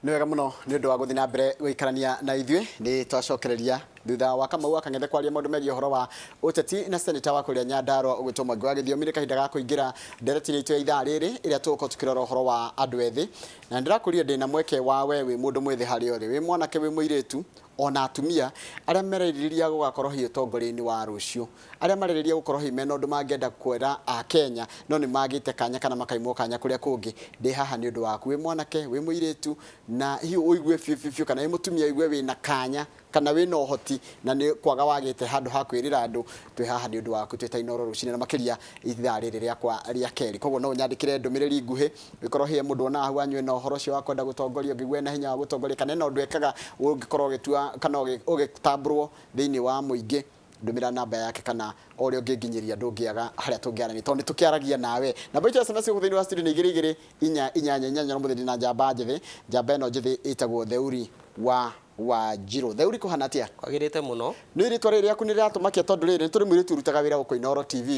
Nĩ wega mũno nĩ ũndũ wa gũthiĩ na mbere gũikarania na ithuĩ. Nĩ twacokereria thutha wa Kamau wa Kang'ethe kwaria maũndũ megiĩ ũhoro wa ũteti na seneta wa kũrĩa Nyandarua ũgwĩtwo Mwangi wa Gĩthiomi. Nĩ kahinda ga kũingĩra ndereti-inĩ itũ ya ithaa rĩrĩ ĩrĩa tũgũkorwo tũkĩrora ũhoro wa andũ ethĩ. Na nĩndĩrakũria ndĩna mweke wa we wĩ mũndũ mwĩthĩ harĩa ũrĩ, wĩ mwanake, wĩ mũirĩtu, ona atumia arĩa mererirĩria gũgakorwo hihi ũtongoria-inĩ wa rũciũ, arĩa marerirĩria gũkorwo hihi mena ũndũ mangĩenda kwĩra Akenya no nĩ magĩte kanya kana makaimwo kanya kũrĩa kũngĩ, ndĩ haha nĩ ũndũ waku. Wĩ mwanake, wĩ mũirĩtu na hihi ũigue biũ biũ biũ kana wĩ mũtumia ũigue wĩna kanya kana wĩna ũhoti na nĩ kwaga wagĩte handũ ha kwĩrĩra andũ, twĩ haha nĩ ũndũ waku twĩ ta Inooro rũcinĩ na makĩria ithaa rĩrĩ rĩakwa rĩa kerĩ. Koguo no ũnyandĩkĩre ndũmĩrĩri nguhĩ ũngĩkorwo he mũndũ wonaga hau wanyu ena ũhoro ũcio wa kwenda gũtongoria, ũngĩigua ena hinya wa gũtongoria kana ena ũndũ ekaga ũngĩkorwo ũgĩtua kana ũgĩtambũrwo thĩinĩ wa mũingĩ, ndũmĩra namba yake kana o ũrĩa ũngĩnginyĩria ndũngĩaga harĩa tũngĩaranĩria tondũ nĩ tũkĩaragia nawe. Namba itũ ya SMS gũkũ thĩinĩ wa studio nĩ igĩrĩ igĩrĩ inya inyanya inyanya na ũmũthĩ ndĩna njamba njĩthĩ. Njamba ĩno njĩthĩ ĩtagwo Theuri wa Wanjirũ. Theuri kũhana atĩa? Kwagĩrĩte mũno. Nĩ rĩtwa rĩrĩ rĩaku nĩ rĩratũmakia tondũ rĩrĩ nĩ tũrĩ mũirĩtu ũrutaga wĩra gũkũ Inooro TV.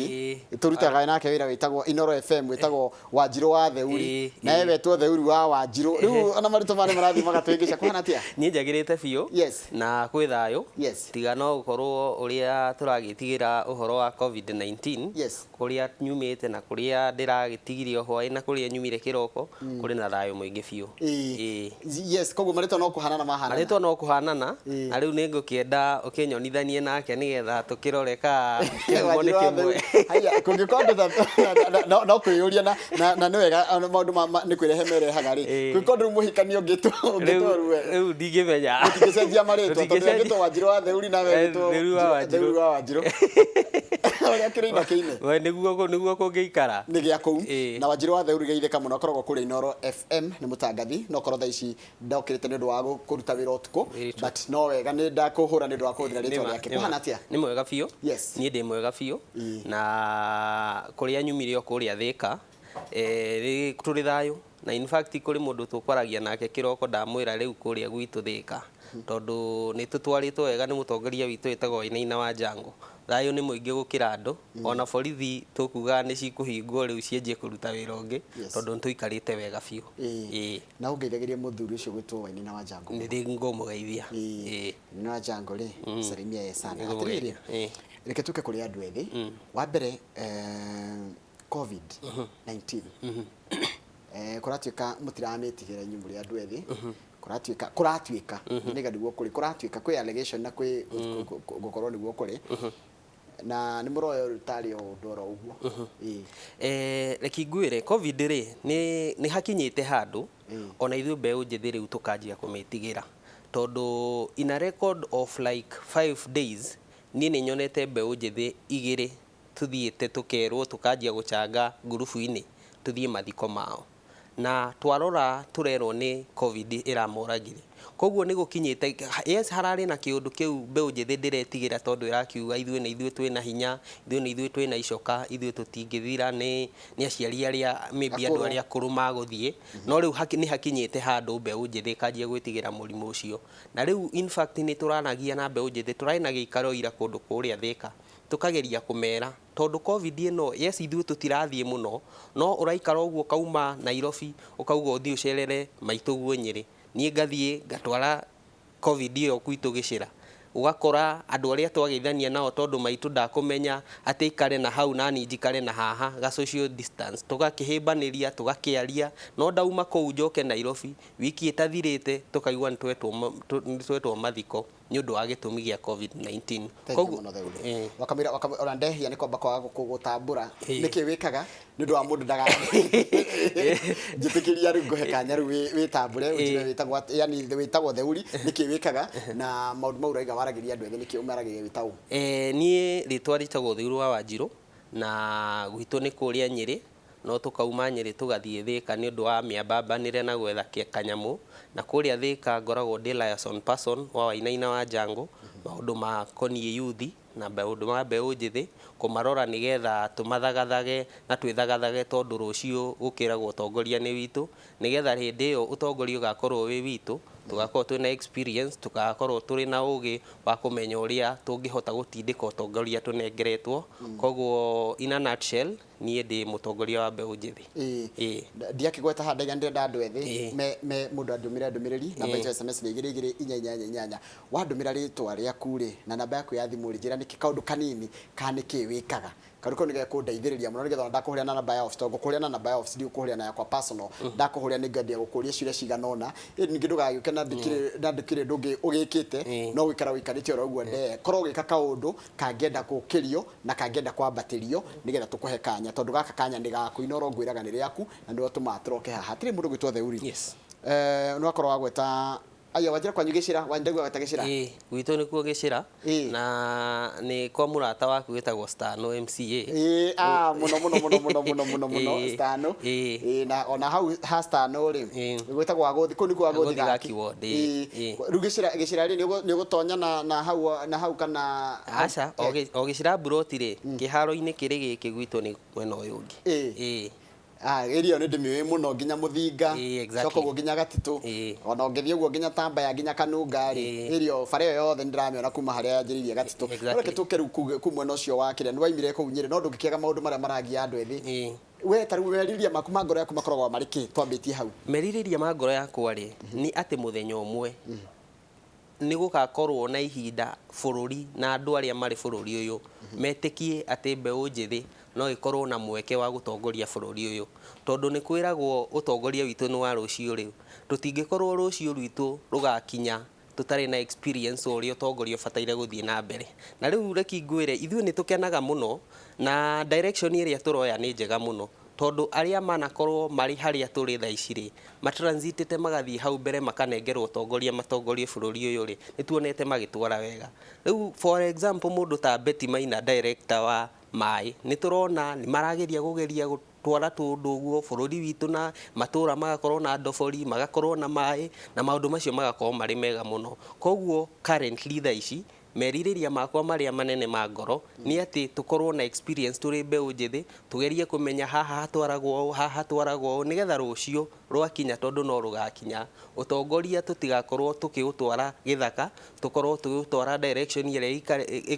Tũrutaga nake wĩra wĩtagwo Inooro FM wĩtagwo Wanjirũ wa Theuri. Nawe wetwo Theuri wa Wanjirũ. Rĩu ona marĩtwa maya nĩ marathiĩ magatũhĩngĩca. Kũhana atĩa? Niĩ njagĩrĩte biũ. Yes. Na kwĩ thayũ. Yes. Tiga no gũkorwo ũrĩa tũragĩtigĩra ũhoro wa COVID-19. Yes. Kũrĩa nyumĩte na kũrĩa ndĩragĩtigire o hwaĩ na kũrĩa nyumire kĩroko, kũrĩ na thayũ mũingĩ biũ. Ĩĩ. Yes, koguo marĩtwa no kũhanana mahanana. Marĩtwa no kũhanana, na rĩu nĩ ngũkĩenda ũkĩnyonithanie nake nĩgetha tũkĩrore ka kĩhumo nĩ kĩmwe. Haya, kũngĩkorwo andũ no no kwĩyũria na na nĩ wega maũndũ ma nĩ kwĩrehe merehaga rĩ. Kũngĩkorwo ndũrĩ mũhikania ũngĩtwo ũngĩtwo rĩu Rĩu ndingĩmenya. Tũtingĩcenjia marĩtwa tondũ angĩtwo Wanjirũ wa Theuri nawe ũgĩtwo Theuri wa Wanjirũ. Theuri wa Wanjirũ. Ũrĩa kĩrĩina kĩine. We nĩguo kũngĩikara. Nĩ gĩa kũu. Na Wanjirũ wa Theuri geithĩka mũno akoragwo kũrĩa Inooro FM nĩ mũtangathi no korwo thaa ici ndokĩrĩte nĩ ũndũ wa kũruta wĩra ũtukũ but no wega nĩ ndakũhũra nĩ ũndũ wa kũhũthĩra rĩtwa rĩake. Kũhana atĩa? Nĩ mwega biũ. Yes. Niĩ ndĩ mwega biũ. Na kũrĩa nyumire o kũrĩa Thĩka tũrĩ thayũ na in fact kũrĩ mũndũ tũkwaragia nake kĩroko ndamwĩra rĩu kũrĩa gwitũ Thĩka tondũ nĩ tũtwarĩtwo wega nĩ mũtongoria witũ wĩtagwo Wainaina wa Jango. Thayũ nĩ mũingĩ gũkĩra andũ ona borithi tũkugaga nĩ cikũhingwo rĩu cianjie kũruta wĩra ũngĩ tondũ nĩ tũikarĩte wega biũ. Ĩĩ. Na ũngeithagĩrie mũthuri ũcio ũgwĩtwo Wainaina wa Jango. Nĩ ngũmũgeithia. Ĩĩ. Wainaina wa Jango rĩ, salimia yeye sana. Atĩrĩrĩ, reke tũke kũrĩ andũ ethĩ. Wa mbere COVID 19 kũratuĩka mũtiramĩtigĩra inyuĩ mũrĩ andũ ethĩ. Kũratuĩka kũratuĩka nĩga nĩguo kũrĩ kũratuĩka kwĩ allegation na kwĩ gũkorwo nĩguo kũrĩ na nĩ mũroya ũyũ tarĩ o ũndũ oro ũguo. Ĩĩ. Reke ngwĩre COVID rĩ nĩ hakinyĩte handũ ona ithuĩ mbeũ njĩthĩ rĩu tũkanjia kũmĩtigĩra tondũ in a record of like 5 days niĩ nĩ nyonete mbeũ njĩthĩ igĩrĩ tũthiĩte tũkerwo tũkanjia gũchanga ngurubu-inĩ tũthiĩ mathiko mao na twarora tũrerwo nĩ COVID ĩramoragire. Koguo nĩ gũkinyĩte, yes hararĩ na kĩũndũ kĩu mbeũ njĩthĩ ndĩretigĩra tondũ ĩrakiuga ithuĩ nĩ ithuĩ twĩna hinya, ithuĩ nĩ ithuĩ twĩna icoka, ithuĩ tũtingĩthira nĩ aciari arĩa maybe andũ arĩa akũrũ magũthiĩ. No rĩu nĩ hakinyĩte handũ mbeũ njĩthĩ ĩkanjia gwĩtigĩra mũrimũ ũcio. Na rĩu in fact nĩ tũraragia na mbeũ njĩthĩ, tũrarĩ na gĩikaro ira kũndũ kũrĩa Thĩka, tũkageria kũmera tondũ COVID ĩno yes ithuĩ tũtirathiĩ mũno, no ũraikara ũguo ũkauma Nairobi ũkauga ũthiĩ ũcerere maitũguo Nyĩrĩ, niĩ ngathiĩ ngatwara COVID ĩyo gwitũ gĩcĩra. Ũgakora andũ arĩa twageithania nao tondũ maitũ ndakũmenya atĩ aikare na hau nani njikare na haha ga social distance, tũgakĩhĩmbanĩria tũgakĩaria, no ndauma kũu njoke Nairobi wiki ĩtathirĩte tũkaigua nĩ twetwo mathiko nĩ ũndũ wa gĩtũmi gĩa COVID-19. Thank you mũno Theuri. Wakamwĩra wakamwĩra ona ndehia nĩ kwamba kwaga gũtambũra nĩkĩ wĩkaga nĩ ũndũ wa mũndũ ndaga njĩtĩkĩria rĩu ngũhe kanya rĩu wĩtambũre ũnjĩre wĩtagwo atĩ yani wĩtagwo Theuri nĩkĩ wĩkaga na maũndũ mau ũrauga waragĩria andũ ethĩ nĩkĩ ũmaragĩria wĩ ta ũ. Niĩ rĩtwa rĩtagwo Theuri wa Wanjirũ na gwitũ nĩ kũrĩa Nyĩrĩ no tũkauma Nyĩrĩ tũgathiĩ Thĩka nĩ ũndũ wa mĩambambanĩre na gwetha kanyamũ na kũrĩa Thĩka ngoragwo ndĩ liaison person wa Wainaina wa Jango maũndũ makoniĩ yuthi na maũndũ ma mbeũ njĩthĩ kũmarora nĩgetha tũmathagathage na twĩthagathage tondũ rũciũ gũkĩragwo ũtongoria nĩ witũ nĩgetha hĩndĩ ĩyo ũtongoria ũgakorwo wĩ witũ tũgakorwo twĩna experience, tũgakorwo tũrĩ na ũgĩ wa kũmenya ũrĩa tũngĩhota gũtindĩka ũtongoria tũnengeretwo. Koguo in a nutshell Niĩ ndĩ mũtongoria wa mbeũ njĩthĩ. Ĩĩ. Ndiakĩgweta haha ndaiga ndĩrenda andũ ethĩ me mũndũ andũmĩre ndũmĩrĩri namba itũ ya SMS nĩ 22488. Wandũmĩra rĩtwa rĩaku rĩ na namba yaku ya thimũ rĩ, njĩra nĩkĩ kaũndũ kanini kana nĩkĩ wĩkaga. Kaũndũ kau nĩgekũndeithĩrĩria mũno nĩgetha ona ndakũhũrĩra na namba ya office, tondũ ngũkũhũrĩra na namba ya office, ndigũkũhũrĩra na yakwa personal. Ndakũhũrĩra nĩngwendia gũkũria ciũria cigana ũna, ĩndĩ ningĩ ndũgagĩũke na ndikĩrĩ na ndũkĩrĩ ũndũ ũngĩ ũgĩkĩte, no gũikara ũikarĩte oro ũguo ndee. Korwo ũgĩka kaũndũ kangĩenda gũkĩrio na kangĩenda kwambatĩrio nĩgetha tũkũhe kanya, tondũ gaka kanya nĩ gaku, Inooro ngwĩraga nĩ rĩaku na nĩwe ũtũmaga tũroke haha. Hatirĩ mũndũ ũgwĩtwo Theuri. Yes. Nĩ wakorwo wagweta aya wanjĩra kwanyu Gĩcĩra, wandaigua gweta Gĩcĩra. Ĩĩ, gwitũ nĩkuo Gĩcĩra. Na nĩ kwa mũrata waku wĩtagwo Stano MCA. Ĩĩ, mũno mũno mũno mũno mũno mũno mũno Stano. Ĩĩ, na ona hau ha Stano rĩ gwĩtagwo Wagũthi, kũu nĩkuo Wagũthi Gaki ward. Ĩĩ. Rĩu Gĩcĩra rĩ nĩ ũgũtonya na hau na hau kana? Aca, o Gĩcĩra mburoti rĩ, kĩharo-inĩ kĩrĩ gĩkĩ gwitũ nĩ mwena ũyũ ũngĩ. Ĩĩ. Area ĩyo nĩ ndĩmĩũĩ mũno nginya Mũthinga, coka ũguo nginya Gatitũ, ona ũngĩthiĩ ũguo nginya Tambaya nginya Kanunga rĩ, area ĩyo bara ĩyo yothe nĩ ndĩramĩona kuma harĩa yanjĩrĩirie Gatitũ. No reke tũke rĩu kuu mwena ũcio wa kĩrĩa, nĩ waimire kũu Nyĩrĩ, no ndũngĩkĩaga maũndũ marĩa maragia andũ ethĩ. We ta rĩu merirĩria maku ma ngoro yaku makoragwo marĩ kĩ? Twambĩtie hau. Merirĩria ma ngoro yakwa rĩ, nĩ atĩ mũthenya ũmwe nĩ gũgakorwo na ihinda bũrũri na andũ arĩa marĩ bũrũri ũyũ metĩkie atĩ mbeũ njĩthĩ no ĩkorwo na mweke wa gũtongoria bũrũri ũyũ, tondũ nĩ kwĩragwo ũtongoria witũ nĩ wa rũciũ rĩu. Tũtingĩkorwo rũciũ rwitũ rũgakinya tũtarĩ na experience ũrĩa ũtongoria ũbataire gũthiĩ na mbere. Na rĩu reke ngwĩre, ithuĩ nĩ tũkenaga mũno na direction ĩrĩa tũroya nĩ njega mũno, tondũ arĩa manakorwo marĩ harĩa tũrĩ thaa ici rĩ, matransitĩte magathiĩ hau mbere makanengerwo ũtongoria matongorie bũrũri ũyũ rĩ, nĩ tuonete magĩtwara wega. Rĩu for example mũndũ ta Betty Maina, director wa maĩ, nĩ tũrona nĩ marageria kũgeria gũtwara tũndũ ũguo bũrũri witũ na matũra magakorwo na ndobori, magakorwo na maĩ, na maũndũ macio magakorwo marĩ mega mũno. Koguo currently thaa ici merirĩria makwa marĩa manene ma ngoro nĩ atĩ tũkorwo na experience tũrĩ mbeũ njĩthĩ, tũgerie kũmenya haha hatwaragwo ũũ, haha hatwaragwo ũũ, nĩgetha rũciũ rwakinya, tondũ no rũgakinya, ũtongoria tũtigakorwo tũkĩũtwara gĩthaka, tũkorwo tũgĩũtwara direction ĩrĩa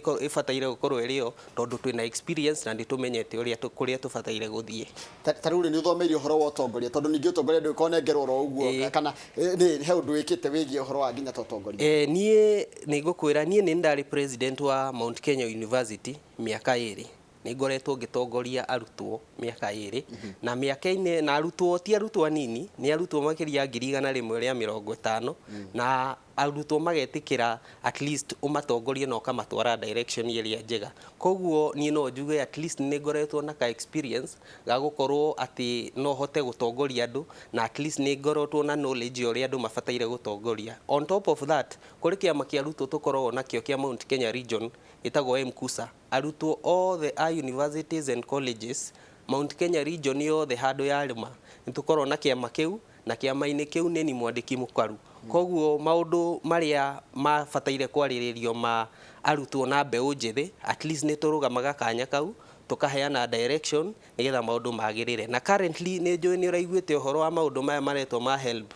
ĩbataire gũkorwo ĩrĩ yo, tondũ twĩna experience na nĩ tũmenyete ũrĩa kũrĩa tũbataire gũthiĩ. Ta rĩu rĩ, nĩ ũthomeire ũhoro wa ũtongoria, tondũ ningĩ ũtongoria ndũgĩkorwo nengerwo oro ũguo, kana nĩ he ũndũ wĩkĩte wĩgiĩ ũhoro wa nginya ta ũtongoria? Niĩ nĩ ngũkwĩra, niĩ nĩ ndarĩ president wa Mount Kenya University mĩaka 2. Nĩ ngoretwo ngĩtongoria arutwo mĩaka 2, na mĩaka-inĩ na arutwo ti arutwo anini, nĩ arutwo makĩria ya 150,000, na arutwo magetĩkĩra at least ũmatongorie na ũkamatwara direction ĩrĩa njega. Koguo niĩ no njuge at least nĩ ngoretwo na ka experience ga gũkorwo atĩ no hote gũtongoria andũ, na at least nĩ ngoretwo na knowledge ya ũrĩa andũ mabataire gũtongoria. On top of that, kũrĩ kĩama kĩa arutwo tũkoragwo nakĩo kĩa Mount Kenya Region gĩtagwo MKUSA. Arutwo othe a universities and colleges Mount Kenya Region yothe handũ yarĩma nĩ tũkoragwo na kĩama kĩu, na kĩama-inĩ kĩu nĩ ni mwandĩki mũkaru. Koguo maũndũ marĩa mabataire kwarĩrĩrio ma arutwo na mbeũ njĩthĩ, at least nĩ tũrũgamaga kanya kau tũkaheana direction nĩgetha maũndũ magĩrĩre. Na currently nĩ njũĩ nĩ ũraiguĩte ũhoro wa maũndũ maya maretwo ma HELB.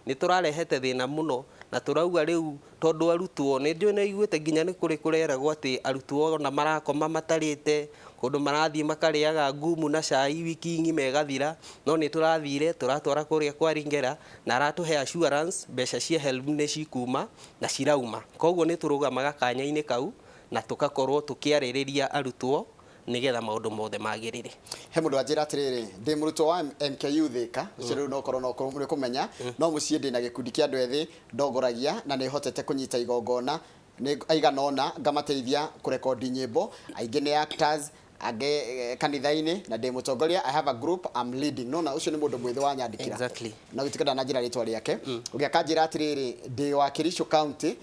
Nĩ tũrarehete thĩna mũno na tũrauga rĩu tondũ arutwo nĩ njũĩ nĩ ũiguĩte nginya nĩ kũrĩ kũreragwo atĩ arutwo ona marakoma matarĩte, kũndũ marathiĩ makarĩaga ngumu na cai wiki ng'ima ĩgathira, no nĩ tũrathire tũratwara kũrĩa kwa Ringera na aratũhe assurance mbeca cia HELB nĩ cikuma na cirauma. Koguo nĩ tũrũgamaga kanya-inĩ kau na tũgakorwo tũkĩarĩrĩria arutwo nĩgetha maũndũ mothe magĩrĩre. He mũndũ wanjĩra atĩrĩrĩ, ndĩ mũrutwo wa MKU Thika, ũcio rĩu no ũkorwo no nĩ kũmenya, no mũciĩ ndĩ na gĩkundi kĩa andũ ethĩ ndongoragia na nĩ hotete kũnyita igongona nĩ aigana ũna, ngamateithia kũrekondi nyĩmbo, aingĩ nĩ actors, angĩ kanitha-inĩ, na ndĩ mũtongoria. I have a group I'm leading. Nona ũcio nĩ mũndũ mwĩthĩ wanyandĩkĩra. Na gũtuĩka ndananjĩra rĩtwa rĩake. Ũngĩ akanjĩra atĩrĩrĩ, ndĩ wa Kericho County,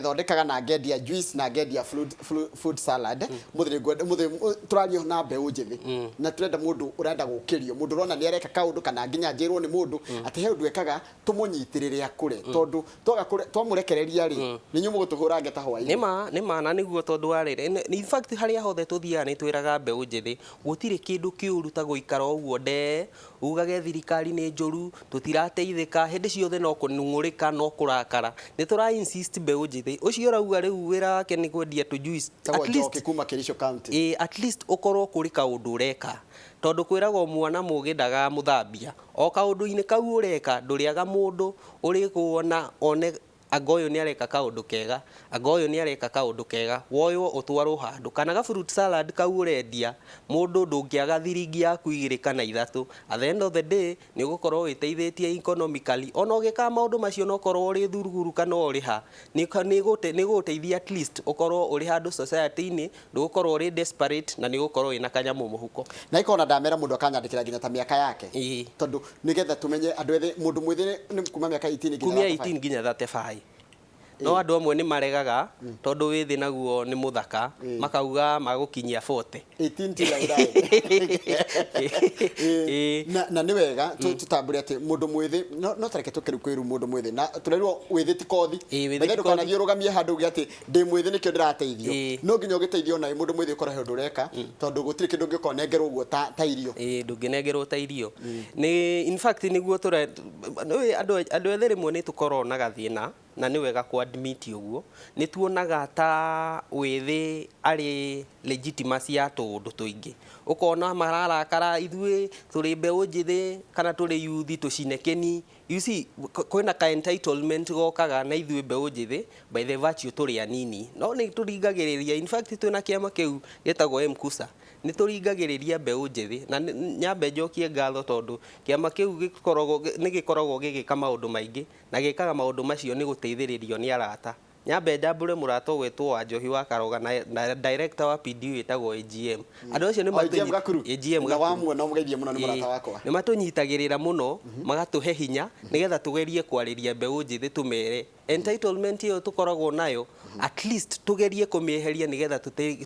thondekaga na ngendia juice na ngendia food salad. Mũthĩ nĩngwenda, mũthĩ tũraria na mbeũ njĩthĩ na tũrenda mũndũ ũrenda gũkĩrio, mũndũ ũrona nĩ areka kaũndũ kana nginya njĩrwo nĩ mũndũ atĩ he ũndũ ekaga, tũmũnyitĩrĩre akũre, tondũ twaga twamũrekereria rĩ, nĩ inyuĩ mũgũtũhũra ngeta hwaĩ-inĩ. Nĩma, nĩma, na nĩguo tondũ wa rĩrĩ, in fact harĩa hothe tũthiaga nĩ twĩraga mbeũ njĩthĩ gũtirĩ kĩndũ kĩũru ta gũikara ũguo ndee ugage thirikari nĩ njũru, tũtirateithĩka, hĩndĩ ciothe no kũnung'ũrĩka no kũrakara. Nĩ tũra insist mbeũ mbeũ njĩthĩ ũcio ũrauga rĩu wĩra wake nĩ kwendia tũ juice. Tagwo At least Njoki kuma Kericho County. Ĩ, at least ũkorwo kũrĩ kaũndũ ũreka, tondũ kwĩragwo mwana mũgĩ ndagamũthambia. O kaũndũ-inĩ kau ũreka, ndũrĩaga mũndũ ũrĩkuona one anga ũyũ nĩ areka kaũndũ kega, anga ũyũ nĩ areka kaũndũ kega, woywo ũtwarwo handũ. Kana ga fruit salad kau ũrendia, mũndũ ndũngĩaga thiringi yaku igĩrĩ kana ithatũ. At the end of the day, nĩ ũgũkorwo wĩteithĩtie economically. Ona ũgĩkaga maũndũ macio no ũkorwo ũrĩ thuruguru kana ũrĩ ha, nĩ gũgũteithia at least ũkorwo ũrĩ handũ society-inĩ, ndũgũkorwo ũrĩ desperate na nĩ ũgũkorwo wĩna kanyamũ mũhuko. Na ikona ndamera mũndũ akanyandĩkĩra nginya ta mĩaka yake. Ĩĩ. Tondũ nĩgetha tũmenye andũ ethĩ, mũndũ mwĩthĩ nĩ kuma mĩaka 18 nginya Kumia 35. 18 nginya 35. No andũ amwe nĩ maregaga tondũ wĩthĩ naguo nĩ mũthaka, makauga magũkinyia 40. 18 till I die. Ĩĩ. Na nĩ wega tũtambũre atĩ mũndũ mwĩthĩ no tareke tũke rĩu kwĩru mũndũ mwĩthĩ na tũrerirwo wĩthĩ ti kothi. Ĩĩ, wĩthĩ By the way, ti kothi. ndũkanathiĩ ũrũgamie handũ uge atĩ ndĩ mwĩthĩ nĩkĩo ndĩrateithio. Ĩĩ. No nginya ũgĩteithio na mũndũ mwĩthĩ ũkorwo he ũndũ ũreka, tondũ gũtirĩ kĩndũ ũngĩũka ũnengerwo ũguo ta irio. Ĩĩ, ndũngĩnengerwo ta irio. Nĩ in fact nĩguo tũre nĩũĩ andũ ethĩ rĩmwe nĩ tũkoragwo na gathĩna, na nĩ wega ku admit ũguo. Nĩ tuonaga ta wĩthĩ arĩ legitimacy ya tũũndũ tũingĩ. Ũkona mararakara ithuĩ tũrĩ mbeũ njĩthĩ kana tũrĩ youth tũcinekeni. You see, kwĩna ka entitlement gokaga na ithuĩ mbeũ njĩthĩ by the virtue tũrĩ anini. No nĩ tũringagĩrĩria, in fact twĩna kĩama kĩu gĩtagwo MKUSA, nĩ tũringagĩrĩria mbeũ njĩthĩ. Na nyambe njokie ngatho tondũ kĩama kĩu nĩ gĩkoragwo gĩgĩka maũndũ maingĩ, na gĩkaga maũndũ macio nĩ gũteithĩrĩrio nĩ arata. Nyambe njambũre mũrata ũgwĩtwo wa Njohi wa Karoga na director wa PDU ĩtagwo AGM. Andũ acio nĩ O, AGM Gakuru? AGM Na Gakuru. wamuona ũmũgeithie mũno, nĩ mũrata Ĩĩ, wakwa. nĩ matũnyitagĩrĩra mũno, magatũhe hinya nĩgetha tũgerie kwarĩria mbeũ njĩthĩ tũmere entitlement ĩyo tũkoragwo nayo, at least tũgerie kũmĩeheria nĩgetha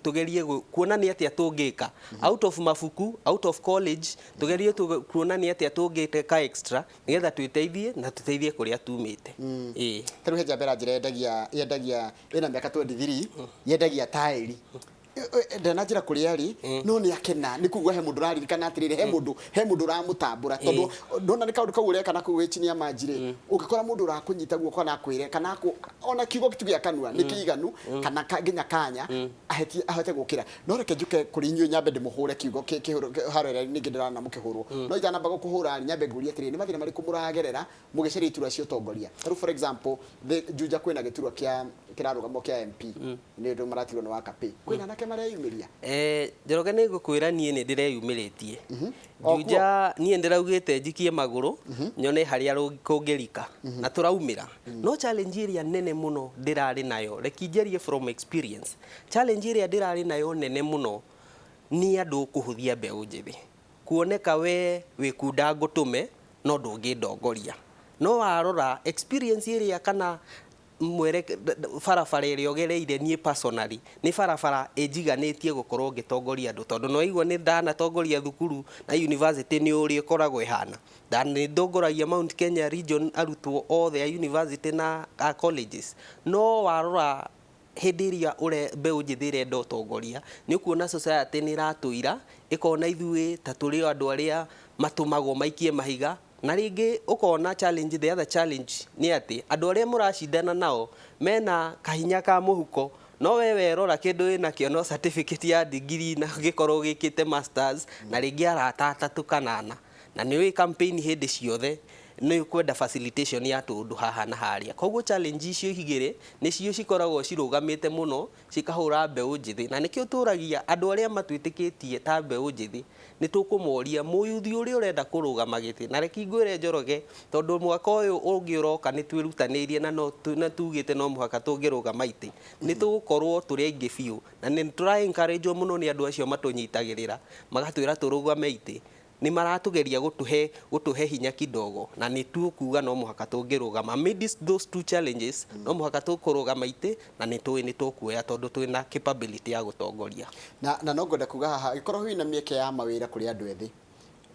tũgerie kuona nĩ atĩa tũngĩka out of mabuku, out of college, tũgerie kuona nĩ atĩa tũngĩka extra nĩgetha twĩteithie na tũteithie kũrĩa tumĩte. Ĩĩ. Ta rĩu he njamba ĩranjĩra yendagia ĩna mĩaka 23, yendagia taĩri. Ndananjĩra kũrĩa arĩ, no nĩ akena nĩ kuga he mũndũ ũraririkana atĩrĩrĩ, he mũndũ ũramũtambũra, tondũ ndona nĩ kaũndũ kau ũreka na kũu wĩ chini ya maji rĩ, ũngĩkora mũndũ ũrakũnyita guoko kana akwĩre kana ona kiugo tu gĩa kanua nĩ kĩiganu kana nginya kanya ahote gũkĩra. No reke njuke kũrĩ inyuĩ nyambe ndĩmũhũre kiugo kĩhũro haro ĩrĩa ningĩ ndĩrana mũkĩhũrwo. No itanamba gũkũhũra rĩ, nyambe ngũrie atĩrĩrĩ, nĩ mathĩna marĩkũ mũragerera mũgĩcaria iturwa cia ũtongoria? Ta rĩu for example, Juja kwĩna gĩturwa kĩa kĩrarũgamo kĩa MP, nĩ ũndũ maratigwo nĩ wa Kapĩ. Kwĩna anake mareyumĩria? Njoroge, nĩ ngũkwĩra niĩ nĩ ndĩreyumĩrĩtie. O Juja niĩ ndĩraugĩte njikie magũrũ nyone harĩa kũngĩrika na tũraumĩra. No challenge ĩrĩa nene mũno ndĩrarĩ nayo, reke njarie from experience, challenge ĩrĩa ndĩrarĩ nayo nene mũno nĩ andũ kũhũthia mbeũ njĩthĩ. Kuoneka we wĩkunda ngũtũme no ndũngĩndongoria. No warora experience ĩrĩa kana mwere barabara ĩrĩa ũgereire, niĩ personally nĩ barabara ĩnjiganĩtie gũkorwo ngĩtongoria andũ, tondũ no igua nĩ ndanatongoria thukuru na university, nĩ ũrĩa ĩkoragwo ĩhana. Nĩ ndongoragia Mount Kenya region arutwo othe a university na a colleges. No warora hĩndĩ ĩrĩa mbeũ njĩthĩ ĩrenda ũtongoria, nĩ ũkuona society nĩ ĩratũira, ĩkona ithuĩ ta tũrĩ andũ arĩa matũmagwo maikie mahiga. Na rĩngĩ ũkona challenge, the other challenge nĩ atĩ andũ arĩa mũracindana nao mena kahinya ka mũhuko, no we werora kĩndũ wĩnakĩo no certificate ya degree na ũgĩkorwo ũgĩkĩte masters na rĩngĩ arata atatũ kana ana, na nĩ ũĩ campaign hĩndĩ ciothe nĩ ũkwenda facilitation ya tũndũ haha na harĩa. Koguo challenge icio igĩrĩ nĩcio cikoragwo cirũgamĩte mũno cikahũra mbeũ njĩthĩ, na nĩkĩo tũragia andũ arĩa matwĩtĩkĩtie ta mbeũ njĩthĩ, nĩ tũkũmoria mũyuthi ũrĩa ũrenda kũrũgama gĩtĩ. Na reke ngwĩre Njoroge, tondũ mwaka ũyũ ũngĩ ũroka nĩ twĩrutanĩirie na no na tugĩte no mũhaka tũngĩrũgama itĩ, nĩ tũgũkorwo tũrĩ aingĩ biũ, na nĩ tũra encourage mũno nĩ andũ acio matũnyitagĩrĩra magatwĩra tũrũgame itĩ. Nĩ maratũgeria gũtũhe hinya kidogo, na nĩ tũkuga no mũhaka tũngĩrũgama amidst those two challenges, no mũhaka tũkũrũgama itĩ, na nĩ tũĩ nĩ tũkuoya tondũ twĩna capability ya gũtongoria. Na no ngwenda kuga haha, ĩkorwo wĩna mĩeke ya mawĩra kũrĩ andũ ethĩ.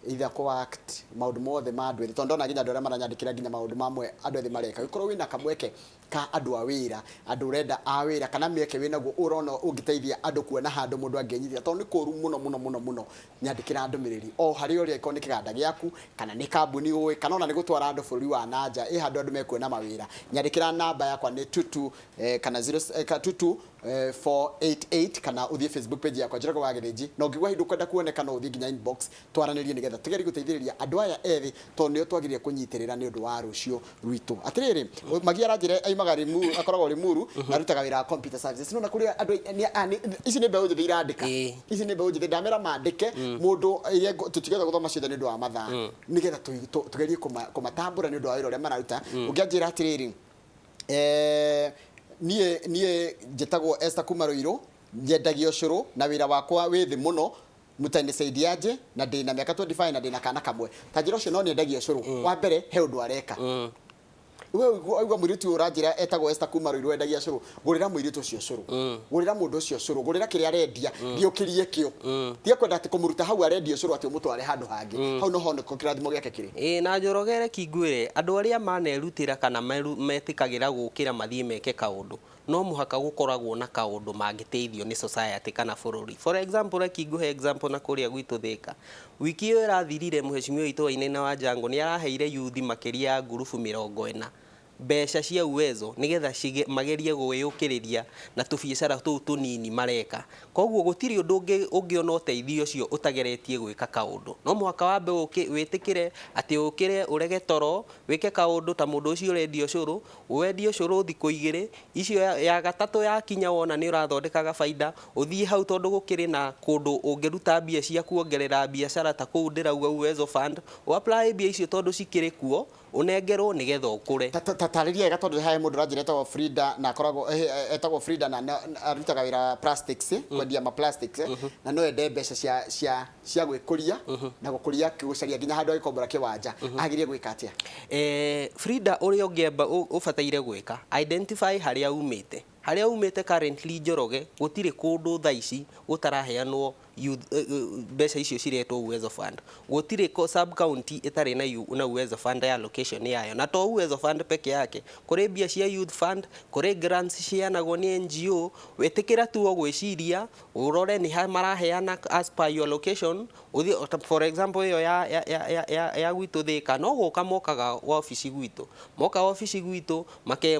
Either kũ act, maũndũ mothe ma andũ ethĩ, tondũ ndona nginya andũ arĩa maranyandĩkĩra nginya maũndũ mamwe andũ ethĩ mareka. Gĩkorwo wĩna kamweke ka andũ a wĩra, andũ ũrenda a wĩra, kana mĩeke wĩnaguo ũrona ũngĩteithia andũ kuona handũ mũndũ angĩnyitĩra, tondũ nĩ kũru mũno mũno mũno mũno, nyandĩkĩra ndũmĩrĩri o harĩa ũrĩa, ĩkorwo nĩ kĩganda gĩaku kana nĩ kambuni ũĩ, kana ona nĩ gũtwara andũ bũrũri wa nanja, ĩ handũ andũ mekuona mawĩra. Nyandĩkĩra, namba yakwa nĩ 22 kana 0 22 488, kana ũthiĩ Facebook page yakwa, Njoroge wa Gĩthĩnji, na ũngĩgua hindu kwenda kuoneka, no ũthiĩ nginya inbox twaranĩrie, nĩgetha tũgerie gũteithĩrĩria andũ aya ethĩ, tondũ nĩo twagĩrĩire kũnyitĩrĩra nĩ ũndũ wa rũciũ rwitũ. Atĩrĩrĩ, Magi aranjĩra aimaga Limuru, akoragwo Limuru na arutaga wĩra wa computer services. Nona kũrĩa andũ ici nĩ mbeũ njĩthĩ irandĩka. Ici nĩ mbeũ njĩthĩ, ndamera mandĩke mũndũ iria tũtigĩte gũthoma ciothe nĩ ũndũ wa mathaa, nĩgetha tũgerie kũmatambũra nĩ ũndũ wa wĩra ũrĩa mararuta. Ũngĩanjĩra atĩrĩrĩ, niĩ njĩtagwo Esther kuma Ruiru, nyendagia ũcũrũ na wĩra wakwa wĩ thĩ mũno, mutanisaidiaje? Na ndĩna mĩaka 25 na ndĩna kana kamwe. Ta njĩra ũcio, no nĩendagia ũcũrũ, wa mbere he ũndũ areka. We ũigua mũirĩtu ũyũ ũranjĩra etagwo Esther kuma Ruiru, endagia cũrũ, gũrĩra mũirĩtu ũcio cũrũ, gũrĩra mũndũ ũcio cũrũ, gũrĩra kĩrĩa arendia, gĩũkĩrie kĩo. Tiga kwenda atĩ kũmũruta hau arendia ũcũrũ atĩ ũmũtware handũ hangĩ, hau no ho nĩko kĩrathimo gĩake kĩrĩ. Ĩĩ, na Njoroge, reke ngwĩre, andũ arĩa manerutĩra kana metĩkagĩra gũkĩra mathiĩ meke kaũndũ, no mũhaka gũkoragwo na kaũndũ mangĩteithio nĩ society kana bũrũri. For example, reke ngũhe example na kũrĩa gwitũ Thĩka. Wiki ĩyo ĩrathirire, mũhecimiwa witũ Wainaina wa Jango nĩ araheire yuthi makĩria ya ngurubu 40 mbeca cia Uwezo, nĩgetha magerie gwĩyũkĩrĩria na tũbiacara tũu tũnini mareka. Koguo gũtirĩ ũndũ ũngĩona ũteithio ũcio ũtageretie gwĩka kaũndũ. No mũhaka wambe wĩtĩkĩre atĩ ũkĩre, ũrege toro, wĩke kaũndũ ta mũndũ ũcio ũrendia ũcũrũ, wendie ũcũrũ thikũ 2 icio, ya gatatũ yakinya, wona nĩ ũrathondekaga baida, ũthiĩ hau, tondũ gũkĩrĩ na kũndũ ũngĩruta mbia cia kuongerera biacara, ta kũu ndĩrauga Uwezo Fund, ũ apply mbia icio tondũ cikĩrĩ kuo, ũnengerwo nĩgetha ũkũre. Tarĩria wega, tondũ hae mũndũ ũranjĩra etagwo Frida na akoragwo etagwo Frida na arutaga wĩra wa plastics, kwendia ma plastics, na no ende mbeca cia gwĩkũria na gũkũria, gũcaria nginya handũ agĩkombora kĩwanja. Agĩrĩire gwĩka atĩa? Frida, ũrĩa ũngĩamba ũbataire gwĩka, identify harĩa umĩte, harĩa umĩte currently. Njoroge, gũtirĩ kũndũ thaa ici gũtaraheanwo youth, mbeca icio ciretwo Uwezo Fund. Gũtirĩ sub county ĩtarĩ na Uwezo Fund ya location yayo. Na to Uwezo Fund peke yake, kũrĩ mbia cia youth fund, kũrĩ grants ciheanagwo nĩ NGO. Wĩtĩkĩra tu o gwĩciria, ũrore nĩ ha maraheana as per your location. Ũthiĩ for example ĩyo ya gwitũ Thĩka, no gũka mokaga wabici gwitũ, moka wabici gwitũ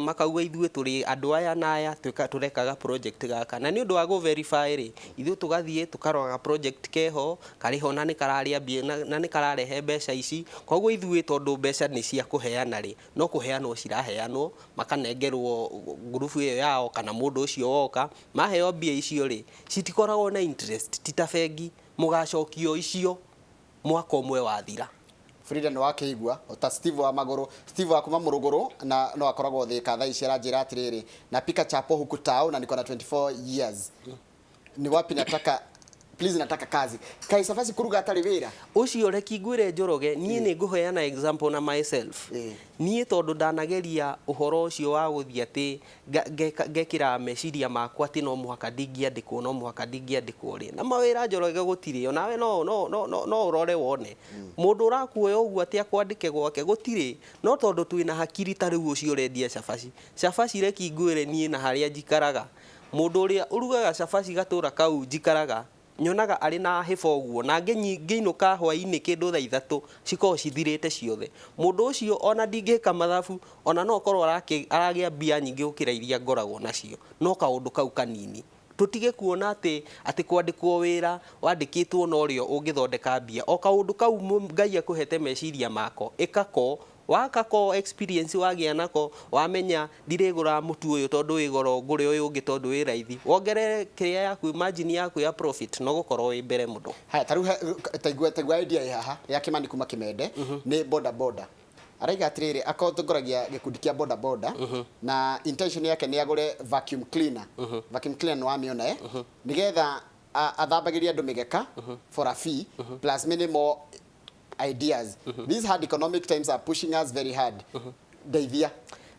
makauga ithuĩ tũrĩ andũ aya na aya, tũrekaga project gaka, na nĩ ũndũ wa gũ verify rĩ, ithuĩ tũgathiĩ tũkarora project keho karĩ ho na nĩ kararĩa mbia na nĩ kararehe mbeca ici. Koguo ithuĩ, tondũ mbeca nĩ cia kũheana rĩ, no kũheanwo ciraheanwo, makanengerwo ngurubu ĩyo yao kana mũndũ ũcio woka. Maheo mbia icio rĩ, citikoragwo na interest, ti ta bengi, mũgacokio icio mwaka ũmwe wathira. Frida, nĩ wakĩigua ta Steve wa magũrũ, Steve wa kuma mũrũgũrũ na no akoragwo Thĩka thaa ici, aranjĩra atĩrĩrĩ, napika chapo huku tao na niko na 24 years, ni wapi? Nataka, please, nataka kazi. Kai cabaci kũruga atarĩ wĩra? Ũcio reki ngwĩre, Njoroge, niĩ nĩ ngũheana example na myself. Niĩ tondũ ndanageria ũhoro ũcio wa gũthiĩ atĩ ngekĩra meciria makwa atĩ no mũhaka ndingĩandĩkwo, no mũhaka ndingĩandĩkwo rĩ, na mawĩra, Njoroge, gũtirĩ. Onawe no ũrore wone mũndũ ũrakuoya ũguo atĩ akwandĩke gwake, gũtirĩ. No tondũ twĩna hakiri, ta rĩu ũcio ũrendia cabaci, cabaci, reki ngwĩre, niĩ na harĩa njikaraga, mũndũ ũrĩa ũrugaga cabaci gatũra kau njikaraga nyonaga arĩ na hĩba ũguo, na ngĩinũka hwaĩ-inĩ kĩndũ thaa 3 cikoragwo cithirĩte ciothe. Mũndũ ũcio ona ndingĩka mathabu, ona no korwo aragĩa mbia nyingĩ gũkĩra iria ngoragwo nacio, no kaũndũ kau kanini. Tũtige kuona atĩ kwandĩkwo wĩra wandĩkĩtwo norĩo ũngĩthondeka mbia. O kaũndũ kau Ngai akũhete meciria mako, ĩkako wakako experience wagĩa nako, wamenya ndirĩgũra mũtu ũyũ tondũ wĩ goro, ngũre ũyũ ũngĩ tondũ wĩ raithi, wongerere kĩrĩa yaku, margin yaku ya profit, no gũkorwo wĩ mbere mũno. Haya, ta rĩu taigua idea ĩ haha ya Kimani kuma Kimende, nĩ boda boda. Araiga atĩrĩrĩ, atongoragia gĩkundi kĩa boda boda na intention yake nĩ agũre vacuum cleaner. Vacuum cleaner nĩ wamĩona, eh? Nĩgetha athambagĩrie andũ mĩgeka for a fee, plus many more ideas. These hard economic times are pushing us very hard, ndeithia.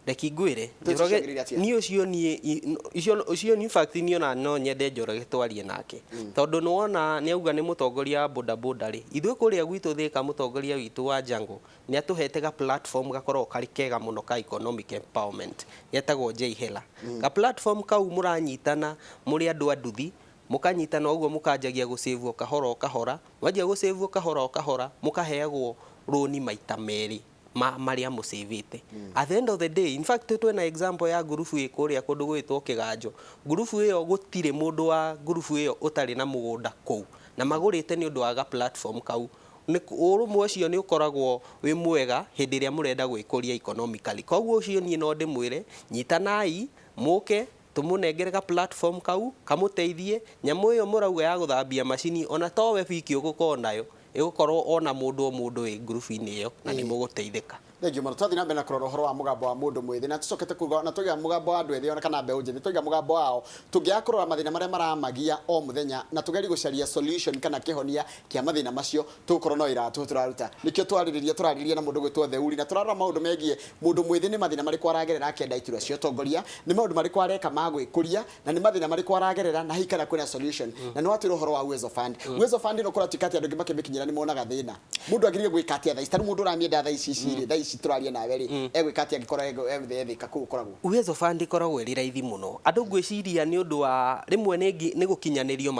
Reki ngwĩre, Njoroge, Njoroge, atĩa? Niĩ ũcio, niĩ icio ũcio, in fact, niĩ ona no nyende Njoroge twarie nake, tondũ nĩ wona nĩ auga nĩ mũtongoria wa bodaboda rĩ, ithuĩ kũrĩa gwitũ Thĩka, mũtongoria witũ wa Jango nĩ atũhete ga platform gakoragwo karĩ kega mũno ka economic empowerment, getagwo J Hela. Ga platform kau mũranyitana mũrĩ andũ a nduthi, mũkanyitana ũguo, mũkanjagia gũcĩvwo kahora o kahora. Mwanjia gũcĩvwo kahora o kahora, mũkaheagwo rũni maita merĩ ma marĩa mũcĩvĩte at the end of the day. In fact, twĩna example ya ngurubu ĩ kũrĩa kũndũ gwĩtwo Kĩganjo. Ngurubu ĩyo, gũtirĩ mũndũ wa ngurubu ĩyo ũtarĩ na mũgũnda kũu, na magũrĩte nĩ ũndũ wa ga platform kau. Nĩ ũrũmwe ũcio nĩ ũkoragwo wĩ mwega hĩndĩ ĩrĩa mũrenda gwĩkũria economically. Koguo ũcio niĩ no ndĩmwĩre, nyitanai, mũke tũmũnengere ga platform kau kamũteithie. Nyamũ ĩyo mũrauga ya gũthambia macini, ona towe wiki ũgũkorwo nayo, ĩgũkorwo ona mũndũ o mũndũ wĩ ngurubu-inĩ ĩyo, na nĩ mũgũteithĩka. Thengiũ mũno. Twathiĩ na mbere na kũrora ũhoro wa mũgambo wa mũndũ mwĩthĩ, na tũcokete kuga na tũiga mũgambo wa andũ ethĩ ona kana mbeũ njĩthĩ, tũiga mũgambo wao, tũngĩaga kũrora mathĩna marĩa maramagia o mũthenya na tũgerie gũcaria solution kana kĩhonia kĩa mathĩna macio, tũgũkorwo no wĩra tũhũ tũraruta. Nĩkĩo twarĩrĩria, tũrarĩrĩria na mũndũ gwĩtwo Theuri, na tũrarora maũndũ megiĩ mũndũ mwĩthĩ, nĩ mathĩna marĩkũ aragerera akĩenda iturwa cia ũtongoria, nĩ maũndũ marĩkũ areka ma gwĩkũria, na nĩ mathĩna marĩkũ aragerera, na hihi kana kwĩna solution. Na nĩ watwĩra ũhoro wa Uwezo Fund. Uwezo Fund ĩno kũratuĩka atĩ andũ aingĩ makĩmĩkinyĩra nĩ monaga thĩna. Mũndũ agĩrĩire gwĩka atĩa thaa ici? Tarĩu mũndũ ũramĩenda thaa ici ici rĩ, thaa ici tũraria nawe rĩ, egwĩka atĩa angĩkorwo ethĩka kũu ũkoragwo? Uwezo Fund ĩkoragwo ĩrĩ raithi mũno. Andũ ngwĩciria nĩ ũndũ wa rĩmwe nĩ gũkinyanĩrio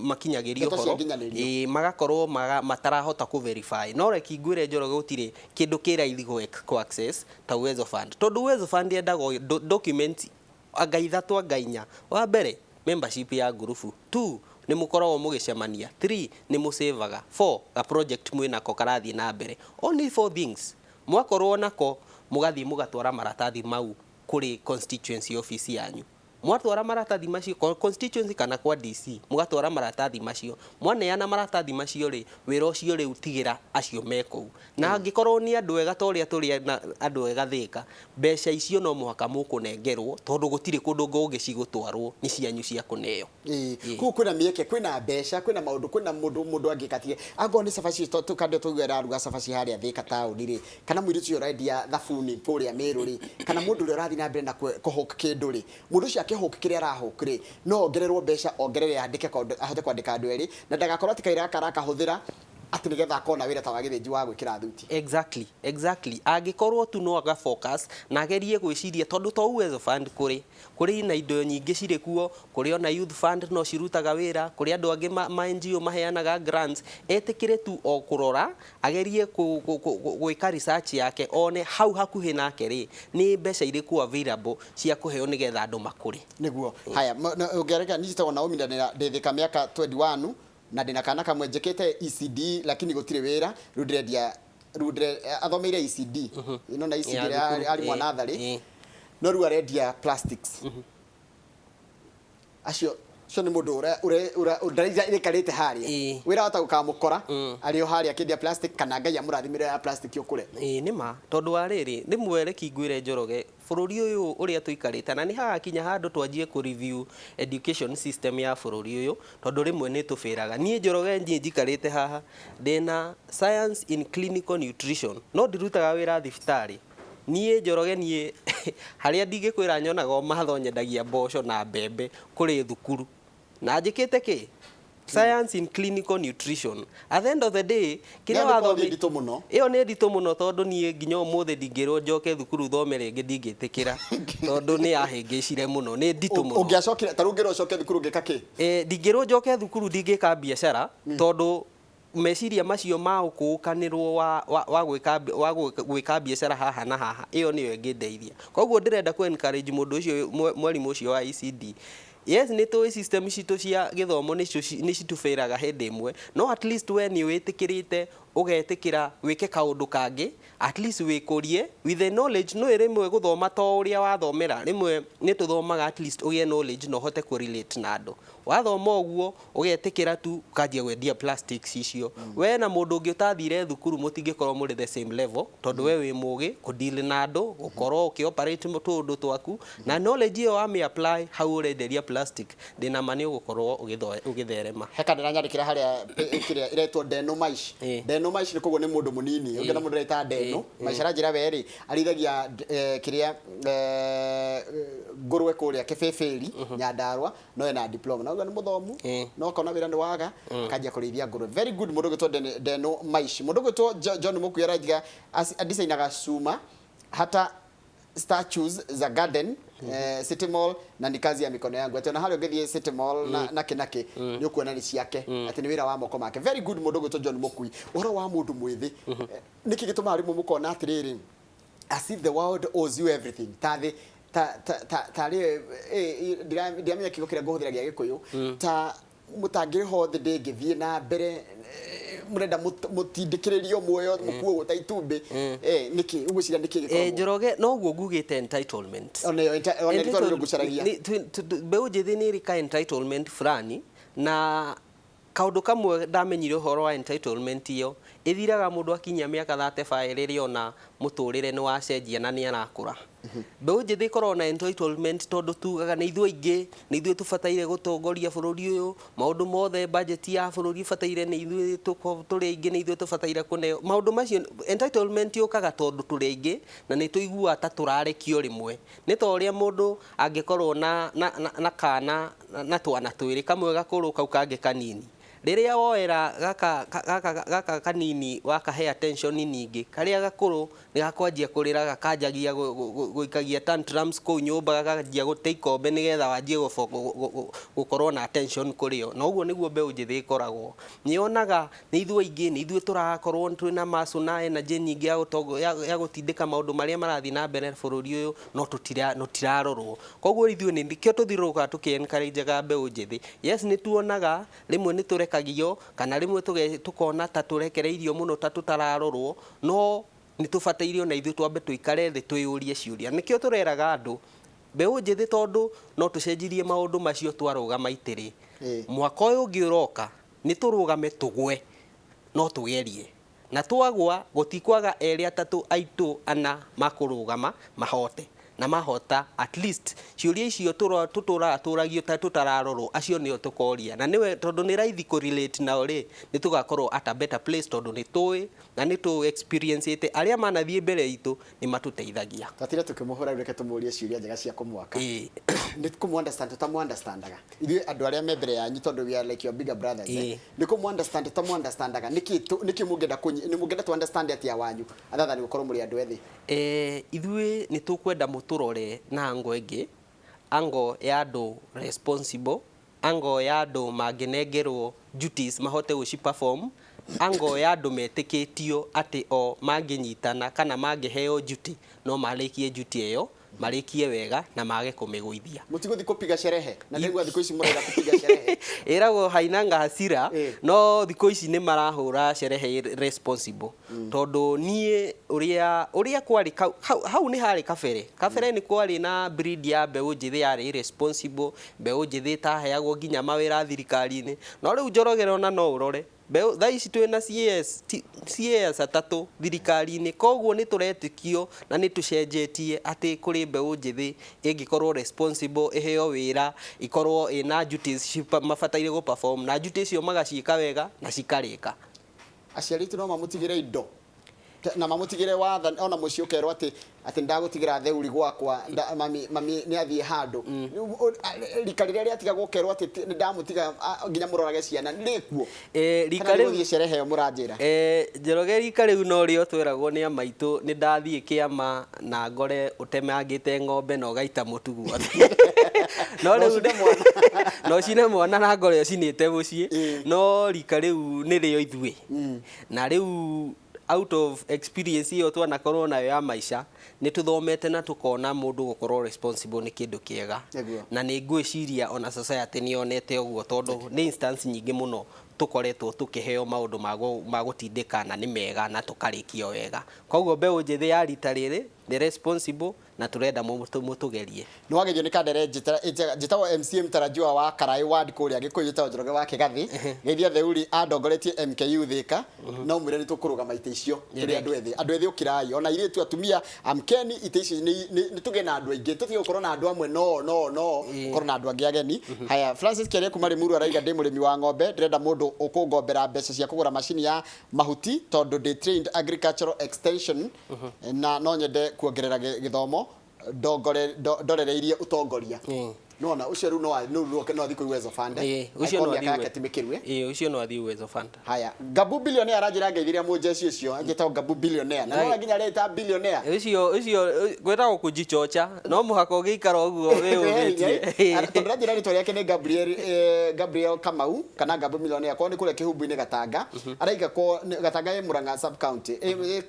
makinyagĩrio Ndeto cia ũhoro. nginyanĩrio. Ĩĩ, magakorwo matarahota kũ verify. No reki ngwĩre, Njoroge, gũtirĩ kĩndũ kĩ raithi kũ access ta Uwezo Fund, tondũ Uwezo Fund yendaga document anga ithatũ anga inya. Wa mbere, membership ya ngurubu; two, nĩ mũkoragwo mũgĩcemania; three, nĩ mũsavaga; four, ga project mwĩnako karathiĩ na mbere. Only four things. Mwakorwo nako, mũgathiĩ mũgatwara maratathi mau kũrĩ constituency office yanyu. Mwatwara maratathi macio constituency kana kwa DC, mũgatwara maratathi macio, mwaneana maratathi macio rĩ, wĩra ũcio rĩu tigĩra acio me kũu. Na angĩkorwo nĩ andũ ega ta ũrĩa tũrĩ na andũ ega Thĩka, mbeca icio no mũhaka mũkũnengerwo, tondũ gũtirĩ kũndũ kũngĩ cigũtwarwo, nĩ cianyu cia kũneo. Ĩĩ, kũu kwĩna mĩeke, kwĩna mbeca, kwĩna maũndũ, kwĩna mũndũ angĩka atige angorwo nĩ cabaci, tũkande tũigue araruga cabaci harĩa Thĩka taũni rĩ, kana mũirĩtu ũcio ũrendia thabuni kũrĩa Mĩrũ rĩ, kana mũndũ ũrĩa ũrathiĩ na mbere na kũhũk kĩndũ rĩ, mũndũ ũcio akĩhũk kĩrĩa arahũk rĩ, no ongererwo mbeca, ongerere andĩke ahote kwandĩka andũ erĩ, na ndagakorwo atĩ kawĩra gaka arakahũthĩra atĩ nĩgetha akona wĩra ta wa gĩthĩnji wa gwĩkĩra thuti. Exactly. Angĩkorwo tu no aga focus na agerie gwĩciria, tondũ to Uwezo Fund, kũrĩ na indo nyingĩ cirĩ kuo, kũrĩ ona Youth Fund no cirutaga wĩra, kũrĩ andũ angĩ ma NGO maheanaga grants. Etĩkĩre tu o kũrora, agerie gwĩka research yake, one hau hakuhĩ nake rĩ, nĩ mbeca irĩkũ available cia kũheo nĩgetha andũ makũre. Nĩguo. Haya, ũngĩareka, njĩtagwo Naomi na ndĩ Thĩka, mĩaka 21, na ndĩna kana kamwe. Njĩkĩte ECD lakini gũtirĩ wĩra. Rĩu ndĩrendia, rĩu athomeire ECD ĩno na ECD Ya ĩrĩa thukuru, arĩ mwanatharĩ, no rĩu arendia plastics. Acio ũcio nĩ mũndũ ũrĩa ũraikarĩte harĩa, wĩra wata gũkamũkora arĩ o harĩa akĩendia plastic, kana Ngai amũrathimĩre ya plastic ũkũre. Ĩĩ, nĩ ma, tondũ wa rĩrĩ, rĩmwe reki ngwĩre, Njoroge, bũrũri ũyũ ũrĩa tũikarĩte na nĩ hagakinya handũ twanjie kũ review education system ya bũrũri ũyũ, tondũ rĩmwe nĩ tũbĩraga. Niĩ Njoroge, niĩ njikarĩte haha ndĩna science in clinical nutrition, no ndirutaga wĩra thibitarĩ. Niĩ Njoroge, niĩ harĩa ndingĩkwĩra, nyonaga o matho, nyendagia mboco na mbembe kũrĩ thukuru, na njĩkĩte kĩ science in clinical nutrition. At the end of the day, kĩrĩa Ĩyo nĩ kothi wathomi nditũ mũno. Ĩyo nĩ nditũ mũno, tondũ niĩ nginya ũmũthĩ ndingĩrwo njoke thukuru thome rĩngĩ, ndingĩtĩkĩra, tondũ nĩ yahĩngĩcire mũno, nĩ nditũ mũno. Ũngĩacokire, ta rĩu ũngĩrwo ũcoke thukuru, ũngĩka kĩ? Ndingĩrwo njoke thukuru, ndingĩka biacara, tondũ meciria macio ma ũkũũkanĩrwo wa gwĩka biacara haha na haha, ĩyo nĩyo ĩngĩndeithia. Koguo ndĩrenda kũ encourage mũndũ ũcio, mwarimũ ũcio wa ECD. Yes, nĩ tũĩ system citũ cia gĩthomo nĩcio nĩ citũbĩraga hĩndĩ ĩmwe, no at least we nĩ wĩtĩkĩrĩte, ũgetĩkĩra wĩke kaũndũ kangĩ, at least wĩkũrie with the knowledge. No rĩmwe gũthoma to ũrĩa wathomera, rĩmwe nĩ tũthomaga at least ũgĩe knowledge na ũhote kũ relate na andũ. Wathoma ũguo, ũgetĩkĩra tu ũkanjia gwendia plastics icio, we na mũndũ ũngĩ ũtathire thukuru mũtingĩkorwo mũrĩ the same level, tondũ we wĩ mũgĩ kũ deal na andũ, gũkorwo ũkĩ operate tũũndũ twaku, na knowledge ĩyo wamĩ apply hau ũrenderia plastic, ndĩna ma nĩ ũgũkorwo ũgĩtherema. Heka ndĩranyandĩkĩra harĩa kĩrĩa ĩretwo Deno Maish. Deno. Ndeno Maici, koguo nĩ mũndũ mũnini ũngĩona mũndũ ũreta Ndeno Maici aranjĩra we rĩ arĩithagia kĩrĩa ngũrwe kũrĩa Kĩbĩbĩri Nyandarua, no ena diploma na ũguo nĩ mũthomu, no akona wĩra nĩ waga akanjia kũrĩithia ngũrwe. Very good, mũndũ ũgwĩtwo Ndeno Maici. Mũndũ ũgwĩtwo John Mũkui aranjiga adisainaga cuma hata statues za garden, City Mall, na ni kazi ya mikono yangu, atĩ ona harĩa ũngĩthiĩ City Mall na nakĩ nakĩ nĩ ũkuona nĩ ciake, atĩ nĩ wĩra wa moko make. Very good, mũndũ ũgwĩtwo John Mũkui. Ũhoro wa mũndũ mwĩthĩ, nĩkĩ gĩtũmaga rĩmwe mũkona atĩrĩrĩ, as if the world owes you everything, ta thĩ ta ta ta tarĩ ndiramenya kiugo kĩrĩa ngũhũthĩra gĩa Gĩkũyũ, ta mũtangĩrĩho thĩ ndĩngĩthiĩ na mbere, mũrenda mũtindĩkĩrĩrio muoyo mũkuo ta itumbĩ, nĩkĩ ũgwĩciria nĩkĩ gĩkoragwo? Njoroge, noguo ngugĩte, entitlement. Ona ĩyo ona ĩrĩtwa rĩrĩ ngũcaragia. Mbeũ njĩthĩ nĩ ĩrĩ ka entitlement fulani, na kaũndũ kamwe ndamenyire ũhoro wa entitlement ĩyo ĩthiraga mũndũ akinyia mĩaka 35, rĩrĩa ona mũtũrĩre nĩ wacenjia na nĩ arakũra. Mbeũ njĩthĩ ĩkoragwo na entitlement tondũ tugaga nĩ ithuĩ aingĩ, nĩ ithuĩ tũbataire gũtongoria bũrũri ũyũ, maũndũ mothe, budget ya bũrũri ĩbataire nĩ ithuĩ tũrĩ aingĩ, nĩ ithuĩ tũbataire kũneo maũndũ macio. Entitlement yũkaga tondũ tũrĩ aingĩ na nĩ tũiguaga ta tũrarekio rĩmwe. Nĩ ta ũrĩa mũndũ angĩkorwo na kana na twana twĩrĩ, kamwe gakũrũ, kau kangĩ kanini. Rĩrĩa woera gaka kanini wakahe attention nyingĩ, karĩa gakũrũ nĩ gakwanjia kũrĩra, gakanjagia gũikagia tantrums kũu nyũmba, gakanjia gũte ikombe nĩgetha wanjie gũkorwo na attention kũrĩ o. Na ũguo nĩguo mbeũ njĩthĩ ĩkoragwo, nĩ yonaga nĩ ithuĩ aingĩ, nĩ ithuĩ tũrakorwo twĩna muscle na energy nyingĩ ya gũtindĩka maũndũ marĩa marathiĩ na mbere bũrũri ũyũ, no tũtirarorwo. Koguo ithuĩ nĩ nĩkĩo tũthiũrũrũkaga tũkĩ encourage mbeũ njĩthĩ. Yes, nĩ tuonaga rĩmwe nĩ tũrekagio kana rĩmwe tũkona ta tũrekereirio mũno, ta tũtararorwo, no nĩ tũbataire ona ithuĩ twambe tũikare thĩ twĩyũrie ciũria. Nĩkĩo tũreraga andũ mbeũ njĩthĩ, tondũ no tũcenjirie maũndũ macio twarũgama itĩrĩ. Mwaka ũyũ ũngĩ ũroka nĩ tũrũgame tũgwe, no tũgerie, na twagwa gũtikwaga erĩ, atatũ, aitũ, ana makũrũgama mahote, na mahota at least ciũria icio tũtũraga tũragio ta tũtararorwo, acio nĩo tũkoria, na nĩwe tondũ nĩ raithi kũ relate nao rĩ, nĩ tũgakorwo at a better place, tondũ nĩ tũĩ na nĩ tũ experience ĩte arĩa manathiĩ mbere itũ nĩ matũteithagia. Twatire tukĩmũhũra, rĩu reke tũmũrie ciũria njega cia kũmwaka. Nĩ kũmũ understand tũtamũ understandaga ithuĩ andũ arĩa me mbere yanyu, tondũ we are like your bigger brothers, eh? Nĩ kũmũ understand tũtamũ understandaga nĩkĩ nĩkĩ mũngĩenda nĩ mũngĩenda tu understand atĩa wanyu other than gũkorwo mũrĩ andũ ethĩ? Ithuĩ nĩ tũkwenda mũtũrore na ango ĩngĩ, ango ya andũ responsible, ango ya andũ mangĩnengerwo duties mahote gũci perform, ango ya andũ metĩkĩtio atĩ o mangĩnyitana kana mangĩheo duty no marĩkie duty ĩyo, marĩkie wega na mage kũmĩgũithia. Mũtigũthiĩ kũpiga sherehe na nĩguo thikũ ici mũrenda kũpiga sherehe? Ĩragwo hainanga hasira. No thikũ ici nĩ marahũra sherehe responsible, tondũ niĩ ũrĩa kwarĩ hau nĩ harĩ kabere kabere nĩ kwarĩ na breed ya mbeũ njĩthĩ yarĩ irresponsible, mbeũ njĩthĩ ĩtaheagwo nginya mawĩra thirikari-inĩ. No rĩu Njoroge, ona no ũrore mbeũ thaa ici twĩna CS, CAS atatũ thirikari-inĩ. Koguo nĩ tũretĩkio na nĩ tũcenjetie atĩ kũrĩ mbeũ njĩthĩ ĩngĩkorwo responsible, ĩheo wĩra, ĩkorwo ĩna duties mabataire gũ perform, na duties icio magaciĩka wega na cikarĩka. Aciari aitũ no mamũtigĩre indo na mamũtigĩre wathani, ona mũciĩ ũkerwo atĩ ndagũtigĩra theuri gwakwa, mami nĩ athiĩ handũ. Rika rĩrĩa rĩatigagwo ũkerwo atĩ nĩ ndamũtiga nginya mũrorage ciana rĩkuo? Rika kana rĩu nĩ gũthiĩ cerehe ĩyo mũranjĩra? Njoroge, rika rĩu no rĩo tweragwo nĩ amaitũ nĩ ndathiĩ kĩama na ngore ũtemangĩte ng'ombe na ũgaita mũtu guothe, no Na rĩu ũcine mwana. Na ũcine mwana na ngore ũcinĩte mũciĩ. No rika rĩu nĩ rĩo ithuĩ, na rĩu out of experience ĩyo twanakorwo nayo ya maica, nĩ tũthomete na tũkona mũndũ gũkorwo responsible nĩ kĩndũ kĩega. Na nĩ ngwĩciria ona society nĩ yonete ũguo, tondũ nĩ instance nyingĩ mũno tũkoretwo tũkĩheo maũndũ ma gũtindĩka na nĩ mega na tũkarĩkio wega. Koguo mbeũ njĩthĩ ya rita rĩrĩ Nĩ responsible na tũrenda mũtũgerie. Nĩ wagethio nĩ kandere. Njĩtagwo MCA mtarajiwa wa Karai Ward kũrĩa Gĩkũyũ, njĩtagwo Njoroge wa Kĩgathĩ. Geithia Theuri andongoretie MKU Thĩka. No mwĩre nĩ tũkũrũgama itĩ icio tũrĩ andũ ethĩ. Andũ ethĩ ũkirai, ona airĩtu, atumia, amkeni. Itĩ ici nĩ tũgĩe na andũ aingĩ, tũtige gũkorwo na andũ amwe no no no gũkorwo na andũ angĩ ageni. Haya, Francis Kĩaria kuma Limuru araiga, ndĩ mũrĩmi wa ng'ombe, ndĩrenda mũndũ ũkũngombera mbeca cia kũgũra macini ya mahuti tondũ ndĩ trained agricultural extension na no nyende kuongerera gĩthomo ndorereirie ũtongoria. Nona ũcio rĩu no athiĩ kwĩ Uwezo Fund. Ũcio no mĩaka athiĩ yake ti mĩkĩrue. Ũcio no athiĩ Uwezo Fund. Haya, Gabu Billionaire aranjĩra ngeithiria mũnjeshi ũcio anjĩtagwo Gabu Billionaire na nona nginya areta billionaire. Ũcio gwĩtagwo kũjichocha, no mũhaka ũgĩikara ũguo wĩyũmĩtie. Tondũ ranjĩra rĩtwa rĩake nĩ Gabriel, Gabriel Kamau kana Gabu Millionaire kwao nĩ kũrĩa Kĩhumbu-inĩ Gatanga. Araiga ko Gatanga ĩ Murang'a sub county,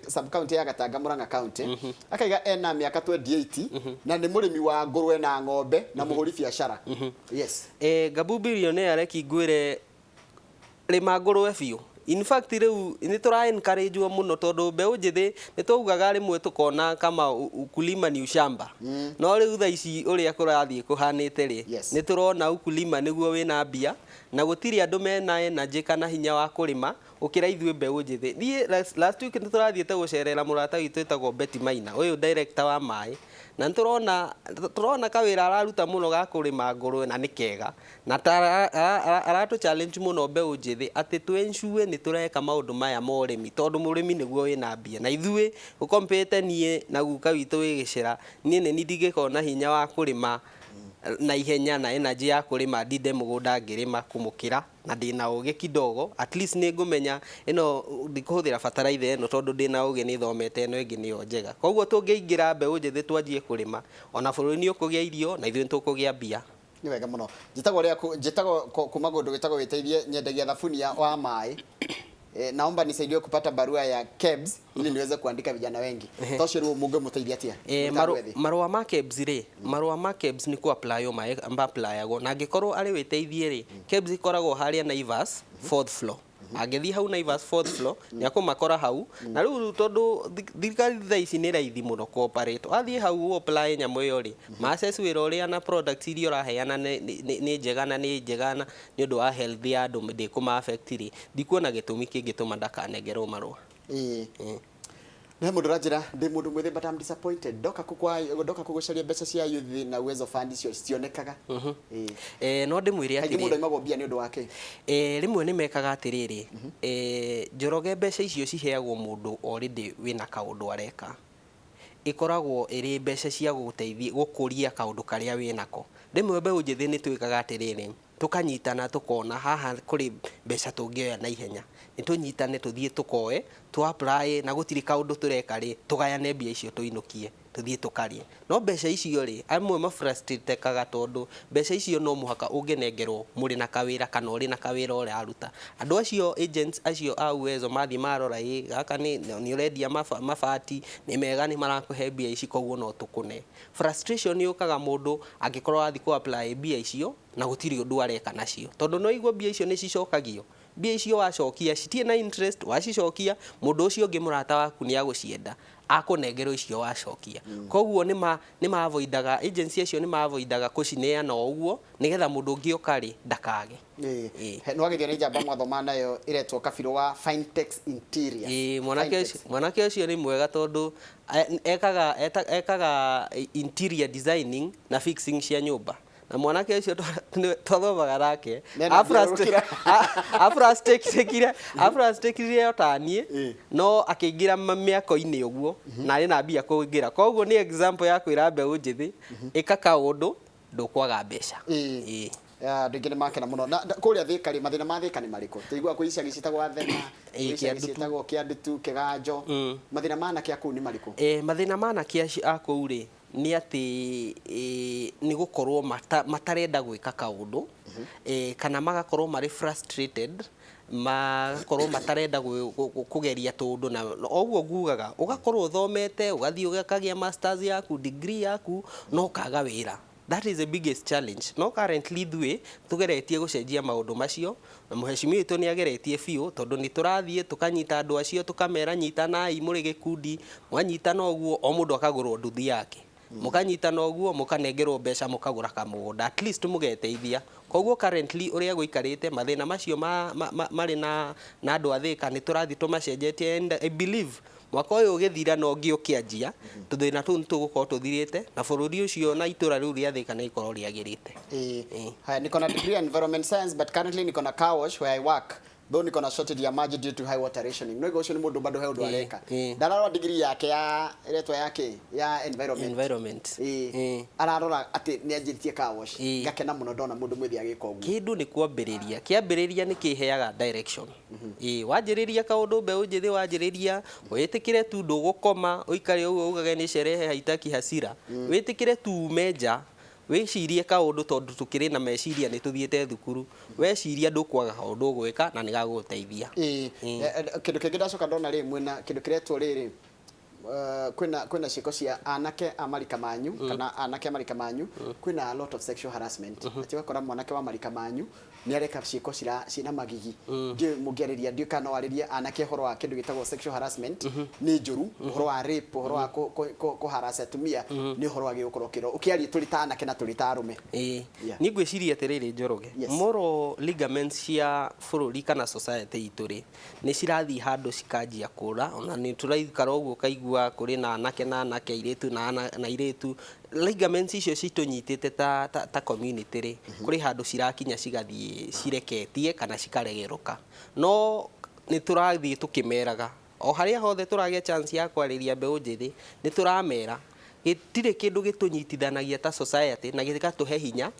sub county ya Gatanga, Murang'a county. Akaiga ena mĩaka 28 na nĩ mũrĩmi wa ngũrwe na ng'ombe na mũhũri biacara. Yes. Gabu Billionaire, reki ngwĩre, rĩma ngũrwe biũ. In fact, rĩu nĩ tũra encourage mũno tondũ mbeũ njĩthĩ nĩ twaugaga rĩmwe tũkona kama ukulima ni ushamba, no rĩu thaa ici ũrĩa kũrathiĩ kũhanĩte rĩ, nĩ tũrona ukulima nĩguo wĩna mbia na gũtirĩ andũ mena energy kana hinya wa kũrĩma gũkĩra ithuĩ mbeũ njĩthĩ. Niĩ last week nĩ tũrathiĩte gũcerera mũrata witũ wĩtagwo Betty Maina, ũyũ director wa maĩ, na nĩ tũrona kawĩra araruta mũno ga kũrĩma ngũrwe na nĩ kega na ta aratũ challenge mũno mbeũ njĩthĩ atĩ tũ ensure nĩ tũreka maũndũ maya ma ũrĩmi tondũ mũrĩmi nĩguo wĩna mbia. Na ithuĩ ũkompete niĩ na guka witũ wĩ gĩcĩra, niĩ nĩ ndingĩkorwo na hinya wa kũrĩma na ihenya na energy ya kũrĩma ndinde mũgũnda ngĩrĩma kũmũkĩra, na ndĩna ũgĩ kidogo, at least nĩ ngũmenya ĩno ndikũhũthĩra bataraitha ĩno tondũ ndĩna ũgĩ nĩ thomete ĩno ĩngĩ nĩyo njega. Koguo tũngĩingĩra mbeũ njĩthĩ twanjie kũrĩma, ona bũrũri nĩ ũkũgĩa irio na ithuĩ nĩ tũkũgĩa mbia. Nĩ wega mũno. Njĩtagwo rĩa njĩtagwo kuma kũndũ gwĩtagwo Wĩteithie, nyendagia thabunia wa maĩ. Naomba nisaidiwe kupata barua ya KEBS ili niweze kuandika vijana wengi. Tocio rĩu mũngĩmũteithia atĩa? Mũrĩ andũ ethĩ? Marũa ma KEBS rĩ, marũa ma KEBS nĩ ku apply applyagwo, na angĩkorwo arĩ Wĩteithie rĩ, KEBS ĩkoragwo harĩa Naivas fourth floor. Angĩthiĩ hau Naivas fourth floor nĩ akũmakora hau. Na rĩu tondũ thirikari thaa ici nĩ raithi mũno cooperate, wathiĩ hau ũ apply nyamũ ĩyo rĩ, ma assess wĩra ũrĩa na products iria ũraheana nĩ njega na nĩ njega na nĩ ũndũ wa health ya andũ ndĩkũma affect rĩ, ndikuona gĩtũmi kĩngĩtũma ndakanengerwo marũa. Nĩ mũndũ ũranjĩra, ndĩ mũndũ mwĩthĩ but I'm disappointed, ndoka kũkwa ndoka kũgũcaria mbeca cia youth na Uwezo Fund icio citionekaga. No ndĩmwĩre Kaingĩ mũndũ atĩrĩrĩ, aimagwo mbia nĩ ũndũ wa kĩ? Rĩmwe nĩ mekaga atĩrĩrĩ, Njoroge, mbeca icio ciheagwo mũndũ already wĩna kaũndũ areka, ĩkoragwo ĩrĩ mbeca cia gũgũteithia gũkũria kaũndũ karĩa wĩnako. Rĩmwe mbeũ njĩthĩ nĩ twĩkaga atĩrĩrĩ, tũkanyitana tũkona haha kũrĩ mbeca tũngĩoya na ihenya, nĩ tũnyitane tũthiĩ tũkoe tũ apply na gũtirĩ kaũndũ tũreka rĩ, tũgayane mbia icio tũinũkie tũthiĩ tũkarĩe. No mbeca icio rĩ, amwe mafrustrateaga tondũ mbeca icio no mũhaka ũngĩnengerwo mũrĩ na kawĩra kana ũrĩ na kawĩra ũraruta. Andũ acio, agents acio a Uwezo, mathiĩ marora, ĩ gaka nĩ ũrendia mabati nĩ mega, nĩ marakũhe mbia ici, koguo no tũkũne. Frustration yũkaga mũndũ angĩkorwo athiĩ kũ apply mbia icio na gũtirĩ ũndũ areka nacio, tondũ no igua mbia icio nĩ cicokagio. Mbia icio wacokia citirĩ na interest, wacicokia mũndũ ũcio ũngĩ mũrata waku nĩ agũcienda akũnengerwo icio wacokia. Koguo nĩ ma-avoidaga, agency acio nĩ ma-avoidaga kũcineana o ũguo nĩgetha mũndũ ũngĩ oka rĩ ndakage. Nĩ wagithio nĩ njamba mwathoma nayo ĩretwo Kabirũ wa Finetex Interior. Mwanake Finetex. ũcio, mwanake ũcio nĩ mwega tondũ ekaga interior designing na fixing cia nyũmba, na mwanake ũcio twathomaga nake Nena mbia. afrustratekire o ta niĩ, no akĩingĩra mĩako-inĩ ũguo na arĩ na mbia kũingĩra. Koguo nĩ example ya kwĩra mbeũ njĩthĩ, ĩka kaũndũ ndũkwaga mbeca. Andũ aingĩ nĩ makena mũno. Na kũrĩa Thĩka rĩ, mathĩna ma Thĩka nĩ marĩkũ? Tũiguaga kwĩ icagi ciĩtagwo Athena, kwĩ icagi Kĩandutu. ciĩtagwo Kĩandutu, Kĩganjo. Mathĩna ma anake a kũu nĩ marĩkũ? Mathĩna ma anake acio a kũu rĩ, nĩ atĩ nĩ gũkorwo matarenda gwĩka kaũndũ, kana magakorwo marĩ frustrated, magakorwo matarenda kũgeria tũndũ. Na ũguo ngugaga ũgakorwo ũthomete, ũgathiĩ ũkagĩa masters yaku, degree yaku, no ũkaga wĩra. That is the biggest challenge. No currently ithuĩ tũgeretie gũcenjia maũndũ macio, na mũhecimiwa witũ nĩ ageretie biũ, tondũ nĩ tũrathiĩ tũkanyita andũ acio, tũkamera nyitanai mũrĩ gĩkundi, mwanyitana ũguo o mũndũ akagũrwo nduthi yake, mũkanyitana ũguo mũkanengerwo mbeca, mũkagũra kamũgũnda, at least mũgeteithia. Koguo currently ũrĩa gũikarĩte, mathĩna macio marĩ na andũ a Thĩka nĩ tũrathiĩ tũmacenjetie, and I believe mwaka ũyũ ũgĩthira na ũngĩ ũkĩanjia, tũthĩna tũu nĩ tũgũkorwo tũthirĩte, na bũrũri ũcio na itũra rĩu rĩa Thĩka nĩ rĩkorwo rĩagĩrĩte. Haya, niko na degree in environment science, but currently niko na car wash where I work, though niko na shortage ya maji due to high water rationing. No ũcio nĩ mũndũ bado he ũndũ areka. Ndararora degree yake ya ĩretwo yake ya environment. Environment. Ararora atĩ nĩ anjĩtie car wash. Ngakena mũno ndona mũndũ mwĩthĩ agĩka ũguo. Kĩndũ nĩ kwambĩrĩria, kĩambĩrĩria nĩ kĩheaga direction. Wanjĩrĩria kaũndũ, mbeũ njĩthĩ, wanjĩrĩria, wĩtĩkĩre tu ndũgũkoma ũikare ũguo ugage nĩ sherehe haitaki hasira. Wĩtĩkĩre tu ume nja, wĩcirie kaũndũ, tondũ tũkĩrĩ na meciria, nĩ tũthiĩte thukuru. Weciria ndũkwaga kaũndũ ũgwĩka na nĩ gagũgũteithia. Kĩndũ kĩngĩ ndacoka ndona rĩ, mwĩna kĩndũ kĩretwo rĩrĩ, kwĩna ciĩko cia anake a marika manyu, kana anake a marika manyu, kwĩna a lot of sexual harassment, atĩ ũgakora mwanake wa marika manyu nĩ areka ciĩko ciĩna magigi. Ndiũĩ mũngĩarĩria, ndiũĩ kana no warĩrie anake ũhoro wa kĩndũ gĩtagwo sexual harassment nĩ njũru, ũhoro wa rape, ũhoro wa kũharass atumia, nĩ ũhoro wagĩrĩirwo gũkorwo ũkĩrwo ũkĩaria tũrĩ ta anake na tũrĩ ta arũme. Niĩ ngwĩciria atĩrĩrĩ, Njoroge, moral ligaments cia bũrũri kana society itũ rĩ, nĩ cirathiĩ handũ cikanjia kũra. Ona nĩ tũraikara ũguo ũkaigua kũrĩ na anake na anake, airĩtu na airĩtu. Ligaments icio citũnyitĩte ta community rĩ, kũrĩ handũ cirakinya cigathiĩ cireketie kana cikaregerũka. No nĩ tũrathiĩ tũkĩmeraga o harĩa hothe tũragĩa chance ya kwarĩria mbeũ njĩthĩ, nĩ tũramera gĩtirĩ kĩndũ gĩtũnyitithanagia ta society na gĩgatũhe hinya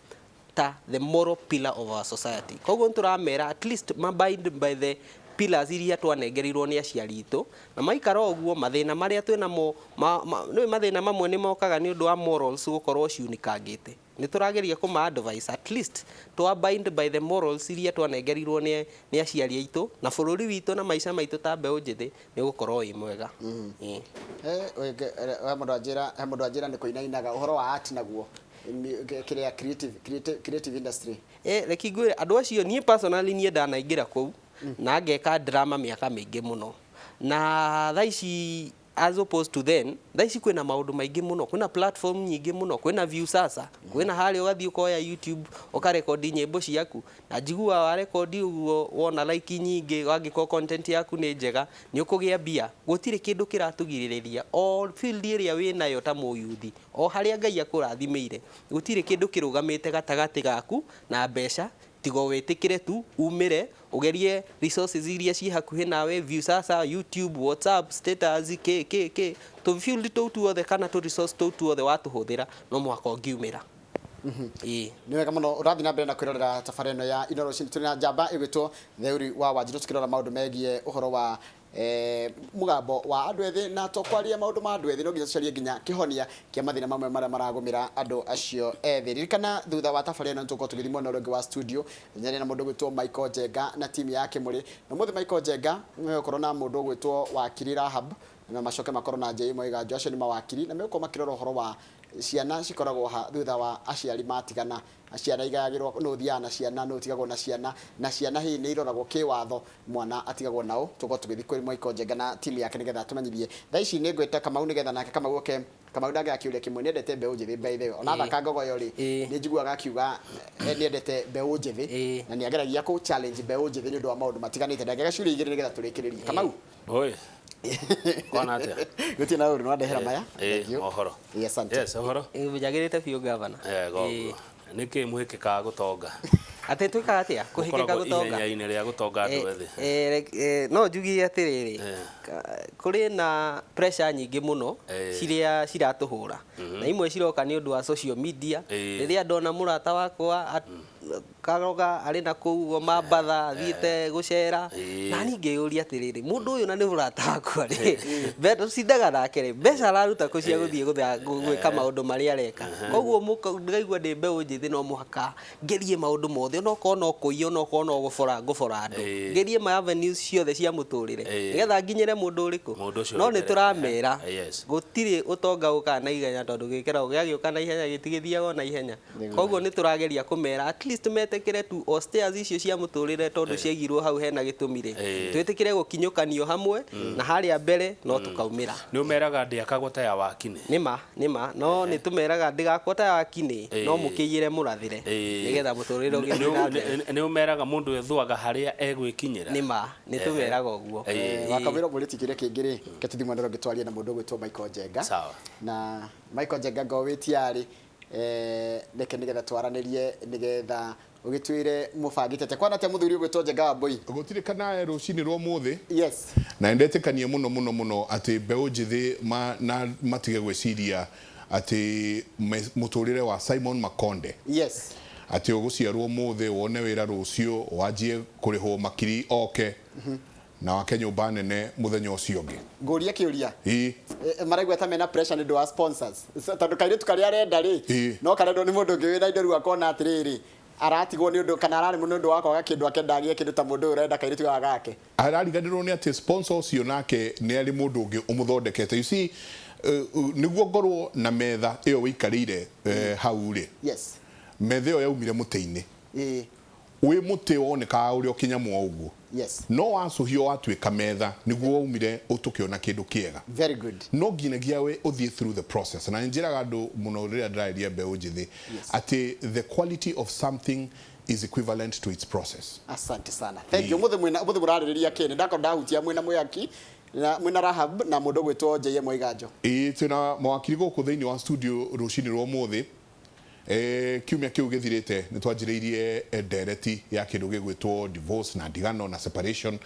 ta the moral pillar of our society. Koguo nĩ tũramera at least mabind by the pillars iria twanengerirwo nĩ aciari itũ, na maikara ũguo mathĩna marĩa twĩnamo nĩ mathĩna mamwe nĩ mokaga nĩ ũndũ wa morals gũkorwo ciunĩkangĩte. Nĩ tũrageria kũma advice at least to abide by the morals iria twanengerirwo nĩ aciari aitũ, na bũrũri witũ na maica maitũ ta mbeũ njĩthĩ nĩ ũgũkorwo wĩ mwega. He mũndũ anjĩra nĩ kũinainaga ũhoro wa art naguo kĩrĩa creative industry. Reke ngwĩre andũ acio, niĩ personally niĩ ndanaingĩra kũu na ngeka drama mĩaka mĩingĩ mũno, na thaa ici, as opposed to then, thaa ici kwĩna maũndũ maingĩ mũno, kwĩna platform nyingĩ mũno, kwĩna Viusasa, kwĩna harĩa ũgathiĩ ũkoya YouTube, ũkarekondi nyĩmbo ciaku, na njiguaga warekondi ũguo wona like nyingĩ, wangĩkorwo content yaku nĩ njega, nĩ ũkũgĩa mbia. Gũtirĩ kĩndũ kĩratũgirĩrĩria, o field ĩrĩa wĩnayo ta mũyuthi, o harĩa Ngai akũrathimĩire, gũtirĩ kĩndũ kĩrũgamĩte gatagatĩ gaku na mbeca, tiga wĩtĩkĩre tu umĩre ũgerie resources iria ciĩ hakuhĩ nawe, Viusasa, YouTube, WhatsApp status, k k k tũ field tũu tuothe kana tũ resource tũu tuothe watũhũthĩra, no mũhaka ũngiumĩra. Nĩ wega mũno. Ũrathiĩ na mbere na kwĩrorera tabarĩra ĩno ya Inooro Rũcinĩ. Tũrĩ na njamba ĩgwĩtwo Theuri wa Wanjirũ, tũkĩrora maũndũ megiĩ ũhoro wa mũgambo wa andũ ethĩ, na tũkwaria maũndũ ma andũ ethĩ no nginya tũcarie nginya kĩhonia kĩa mathĩna mamwe marĩa maragũmĩra andũ acio ethĩ. Ririkana thutha wa tabarĩra ĩno nĩtũgũkorwo tũgĩthiĩ mwena ũrĩa ũngĩ wa studio nyaria na mũndũ ũgwĩtwo Michael Njenga na timu yake mũrĩ na ũmũthĩ. Michael Njenga nĩgũkorwo na mũndũ ũgwĩtwo Wakiri Rahab, na macoke makorwo na Njei Mwaiganjo. Acio nĩ mawakiri na megũkorwo makĩrora ũhoro wa ciana cikoragwo ha thutha wa aciari matigana, ciana igayagĩrwo, nũ ũthiaga na ciana, nũ ũtigagwo na ciana, na ciana hihi nĩ iroragwo kĩwatho, mwana atigagwo nao. Tũkorwo tũgĩthiĩ kwĩ Michael Njenga na timu yake nĩgetha tũmenyithie. Thaa ici nĩ ngwĩta Kamau nĩgetha nake Kamau oke. Kamau ndangĩaga kĩũria kĩmwe, nĩendete mbeũ njĩthĩ, by the way. Ona thaka ngogoyo rĩ, nĩ njiguaga akiuga nĩendete mbeũ njĩthĩ na nĩ ageragia kũ challenge mbeũ njĩthĩ nĩ ũndũ wa maũndũ matiganĩte. Ndangĩaga ciũria igĩrĩ nĩgetha tũrĩkĩrĩrie. Kamau. Oi. Kwana atia? Gũtirĩ na ũru, nĩwandehera maya. Thank you. Mohoro. Yes, asante. Yes, ũhoro. Njagĩrĩte biũ, gavana. Goguo. Nĩkĩ mũhĩkĩkaga gũtonga? Atĩ twĩkaga atĩa kũhĩkĩka Mũkoragwo gũtonga? Ihenya-inĩ rĩa gũtonga andũ ethĩ. No njugie atĩrĩrĩ, kũrĩ na pressure nyingĩ mũno ciria ciratũhũra, na imwe ciroka nĩ ũndũ wa social media. Rĩrĩa ndona mũrata wakwa Karoga arĩ na kũu Mambatha athiĩte gũcera. Na niĩ ngĩyũria atĩrĩrĩ, mũndũ ũyũ na nĩ mũrata wakwa rĩ, tũcindaga nake rĩ, mbeca araruta kũ cia gũthiĩ gwĩka maũndũ marĩa areka? Koguo ngaigua ndĩ mbeũ njĩthĩ no mũhaka ngerie maũndũ mothe, onokorwo no kũiya, onokorwo no gũbora ngũbora andũ, ngerie ma avenues ciothe cia mũtũrĩre nĩgetha nginyĩre mũndũ ũrĩkũ. Mũndũ ũcio No nĩ tũramera Yes. gũtirĩ ũtonga ũkaga na ihenya, tondũ gĩkĩro gĩagĩũka na ihenya gĩtigĩthiaga na ihenya. Koguo nĩ tũrageria kũmera at least metĩkĩre tu o stairs icio cia mũtũrĩre, tondũ ciaigirwo hau hena gĩtũmi rĩ, twĩtĩkĩre gũkinyũkanio hamwe na harĩa mbere no tũkaumĩra. Nĩ ũmeraga ndĩakagwo ta ya wakinĩ. Nĩma nĩma, no nĩ tũmeraga ndĩgakwo ta wakinĩ, no mũkĩiyĩre mũrathĩre nĩgetha mũtũrĩre ũgĩthiĩ na mbere. Nĩ ũmeraga mũndũ ethũaga harĩa egwĩkinyĩra. Nĩma, nĩ tũmeraga ũguo. Wakamwĩra mũrĩti kĩrĩa kĩngĩ rĩ, ke tũthiĩ mwena ũrĩa ũngĩ twarie na mũndũ ũgwĩtwo Michael Njenga. Sawa. Na Michael Njenga ngo wĩ tiarĩ, reke nĩgetha twaranĩrie, nĩgetha ũgĩtwĩre mũbangĩte atĩa. Kwana atĩa mũthuri ũgwĩtwo Njenga wa Mbũi? Gũtirĩ kana rũcinĩ rwa ũmũthĩ. Yes. Na ndetĩkanie mũno mũno mũno atĩ mbeũ njĩthĩ na matige gwĩciria atĩ mũtũrĩre wa Simon Makonde, atĩ ũgũciarwo ũmũthĩ, wone wĩra rũciũ, wanjie kũrĩhwo makiri oke na wake nyũmba nene mũthenya ũcio ũngĩ. Ngũrie kĩũria. Ĩĩ. Maraigua ta mena pressure nĩ ũndũ wa sponsors. Tondũ kairĩtu karĩa arenda rĩ, no karendwo nĩ mũndũ ũngĩ wĩna indo, rĩu akona atĩrĩrĩ, aratigwo nĩ ũndũ kana araremwo nĩ ũndũ wa kwaga kĩndũ, akenda agĩe kĩndũ ta mũndũ ũyũ ũrenda kairĩtu gaka gake. Arariganĩrwo nĩ atĩ sponsor ũcio nake nĩ arĩ mũndũ ũngĩ ũmũthondekete. You see, nĩguo ngorwo na metha ĩyo wĩikarĩire hau rĩ, metha ĩyo yaumire mũtĩ-inĩ. Wĩ mũtĩ wonekaga ũrĩa ũkĩnyamũ ũguo, no wacũhio watuĩka metha, nĩguo waumire ũtũkĩona kĩndũ kĩega. Very good. No nginyagia we ũthiĩ through the process. Na nĩ njĩraga andũ mũno rĩrĩa ndĩrarĩria mbeũ njĩthĩ atĩ the quality of something is equivalent to its process. Asante sana, thank you. Mũthĩ mwĩna mũthĩ mũrarĩrĩria kĩ? Nĩ ndakorwo ndahutia mwĩna Mwĩaki na mwĩna Rahab na mũndũ ũgwĩtwo JM Waiganjo. Ĩĩ, twĩna mawakiri gũkũ thĩinĩ wa studio rũcinĩ rwa ũmũthĩ. Kiumia kĩu gĩthirĩte nĩ twanjĩrĩirie ndereti ya kĩndũ gĩgwĩtwo divorce na ndigano na separation,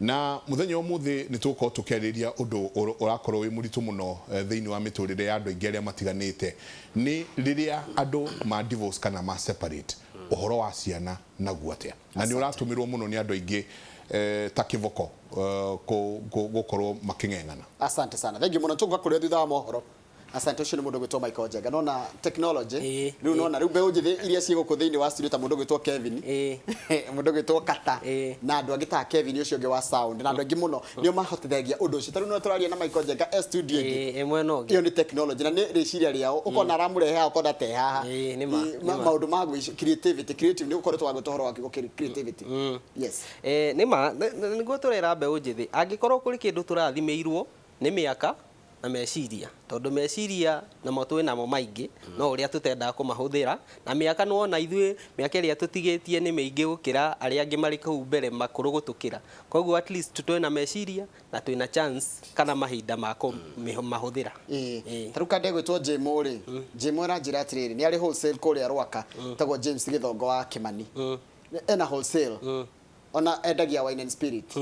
na mũthenya wa ũmũthĩ nĩ tũgũkorwo tũkĩarĩrĩria ũndũ ũrakorwo wĩ mũritũ mũno thĩinĩ wa mĩtũrĩre ya andũ aingĩ arĩa matiganĩte, nĩ rĩrĩa andũ ma divorce kana ma separate, ũhoro wa ciana naguo atĩa, na nĩ ũratũmĩrwo mũno nĩ andũ aingĩ ta kĩboko gũkorwo makĩng'eng'ana. Asante sana, thank you mũno. Tũgũka kũrĩa thutha wa mohoro. Asante. Ũcio nĩ mũndũ ũgwĩtwo Michael Njenga. Nona technology rĩu, nona rĩu mbeũ njĩthĩ iria ciĩ gũkũ thĩinĩ wa studio ta mũndũ ũgwĩtwo Kevin, mũndũ ũgwĩtwo Kata na andũ angĩ ta Kevin ũcio ũngĩ wa sound na andũ angĩ mũno nĩo mahotithagia ũndũ ũcio. Ta rĩu no tũraria na Michael Njenga e studio ĩngĩ. Ĩĩ, mwena ũngĩ. Ĩyo nĩ technology na nĩ rĩciria rĩao, ũkona aramũrehe haha, ũkona te haha. Ĩĩ, nĩ ma, Ĩĩ, nĩ ma. Maũndũ ma creativity, creative nĩ gũkoretwo wagwĩtwo ũhoro wa kiugo creativity. Yes. Nĩ ma, nĩguo tũrera mbeũ njĩthĩ, angĩkorwo kũrĩ kĩndũ tũrathimĩirwo nĩ mĩaka na meciria, tondũ meciria namo twĩ namo maingĩ, no ũrĩa tũtendaga kũmahũthĩra. Na mĩaka, nĩwona ithuĩ mĩaka ĩrĩa tũtigĩtie nĩ mĩingĩ gũkĩra arĩa angĩ marĩ kũu mbere makũrũ gũtũkĩra. Koguo at least twĩna meciria na twĩna chance kana mahinda ma kũmahũthĩra. Ĩĩ. Ta rĩu kande gwĩtwo Jemo rĩ, Jemo aranjĩra atĩrĩrĩ, nĩ arĩ wholesale kũrĩa Rwaka, tagwo James Gĩthongo wa Kĩmani. Ena wholesale ona endagia wine and spirit.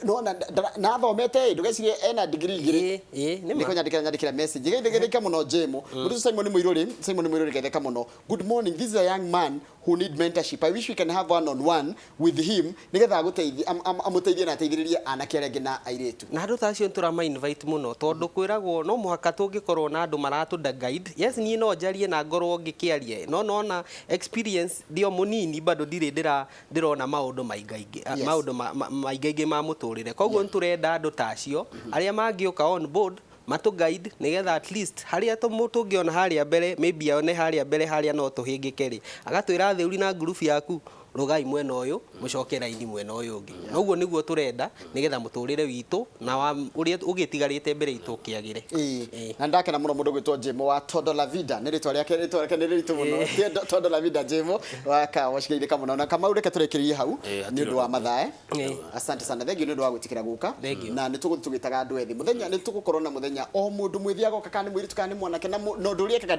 Nona na athomete ĩ, ndũgecirie ena degree igĩrĩ. Ĩĩ, ĩĩ, nĩ ma. Nĩko nyandĩkĩra message geithĩka mũno Jemo. Mũndũ ũcio Simon Mũirũrĩ, Simon Mũirũrĩ, geithĩka mũno. Good morning, this is a young man who need mentorship. I wish we can have one on one with him nĩgetha agũteithie, amũteithie na ateithĩrĩrie anake arĩa angĩ na airĩtu. Na andũ ta acio nĩtũrama invite mũno, tondũ kwĩragwo no mũhaka tũngĩkorwo na andũ maratũnda guide. Yes, niĩ no njarie na ngorwo ngĩkĩaria, no nona experience ndio mũnini, bado ndirĩ ndĩrona maũndũ maingaingĩ, maũndũ maingaingĩ ma mũtũrĩre. Koguo nĩtũrenda andũ ta acio arĩa mangĩũka on board matũ guide, nĩgetha at least harĩa tũngĩona harĩa mbere, maybe one harĩa mbere harĩa no tũhĩngĩke rĩ, agatwĩra thĩũri na ngurubu yaku, rũgai mwena ũyũ, mũcoke raini mwena ũyũ ũngĩ. Na ũguo nĩguo tũrenda nĩgetha mũtũrĩre witũ na wa ũrĩa ũgĩtigarĩte mbere itũ ũkĩagĩre. Ĩĩ. Na ndakena mũno mũndũ gwĩtwo Jemo wa Todo la Vida, nĩ rĩtwa rĩake, rĩtwa rĩake nĩ rĩritũ mũno. Todo la Vida, Jemo wa Kawacigĩire mũno. Na Kamau, reke tũrĩkĩrĩrie hau Ĩĩ, nĩ ũndũ wa mathaa. Ĩĩ. Asante sana, thank you nĩ ũndũ wa gwĩtĩkĩra gũka. Thank you. Na nĩ tũgũthiĩ tũgĩtaga andũ ethĩ mũthenya, nĩ tũgũkorwo na mũthenya o mũndũ mwĩthĩ agoka, kana nĩ mũirĩtu kana nĩ mwanake, na ũndũ ũrĩa ekaga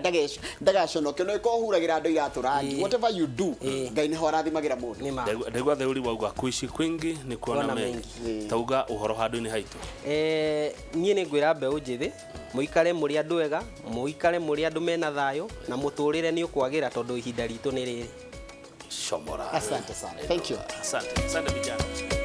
ndagaconoke, no ĩkorwo huragĩra andũ iratũ rangi, whatever you do, Ngai nĩho arathimagĩra mũndũ. Nĩ ma. Ndaigua theuri wauga kuishi kwingi ni kuona Kuona mengi. Tauga ũhoro handũ-inĩ haitũ. Niĩ nĩ ngwĩra mbeũ njĩthĩ Mũikare mũrĩ andũ ega, mũikare mũrĩ andũ mena thayũ, na mũtũrĩre nĩ ũkwagĩra tondũ ihinda ritũ nĩ rĩrĩ. Shomora. Asante sana, thank you. Asante, asante vijana.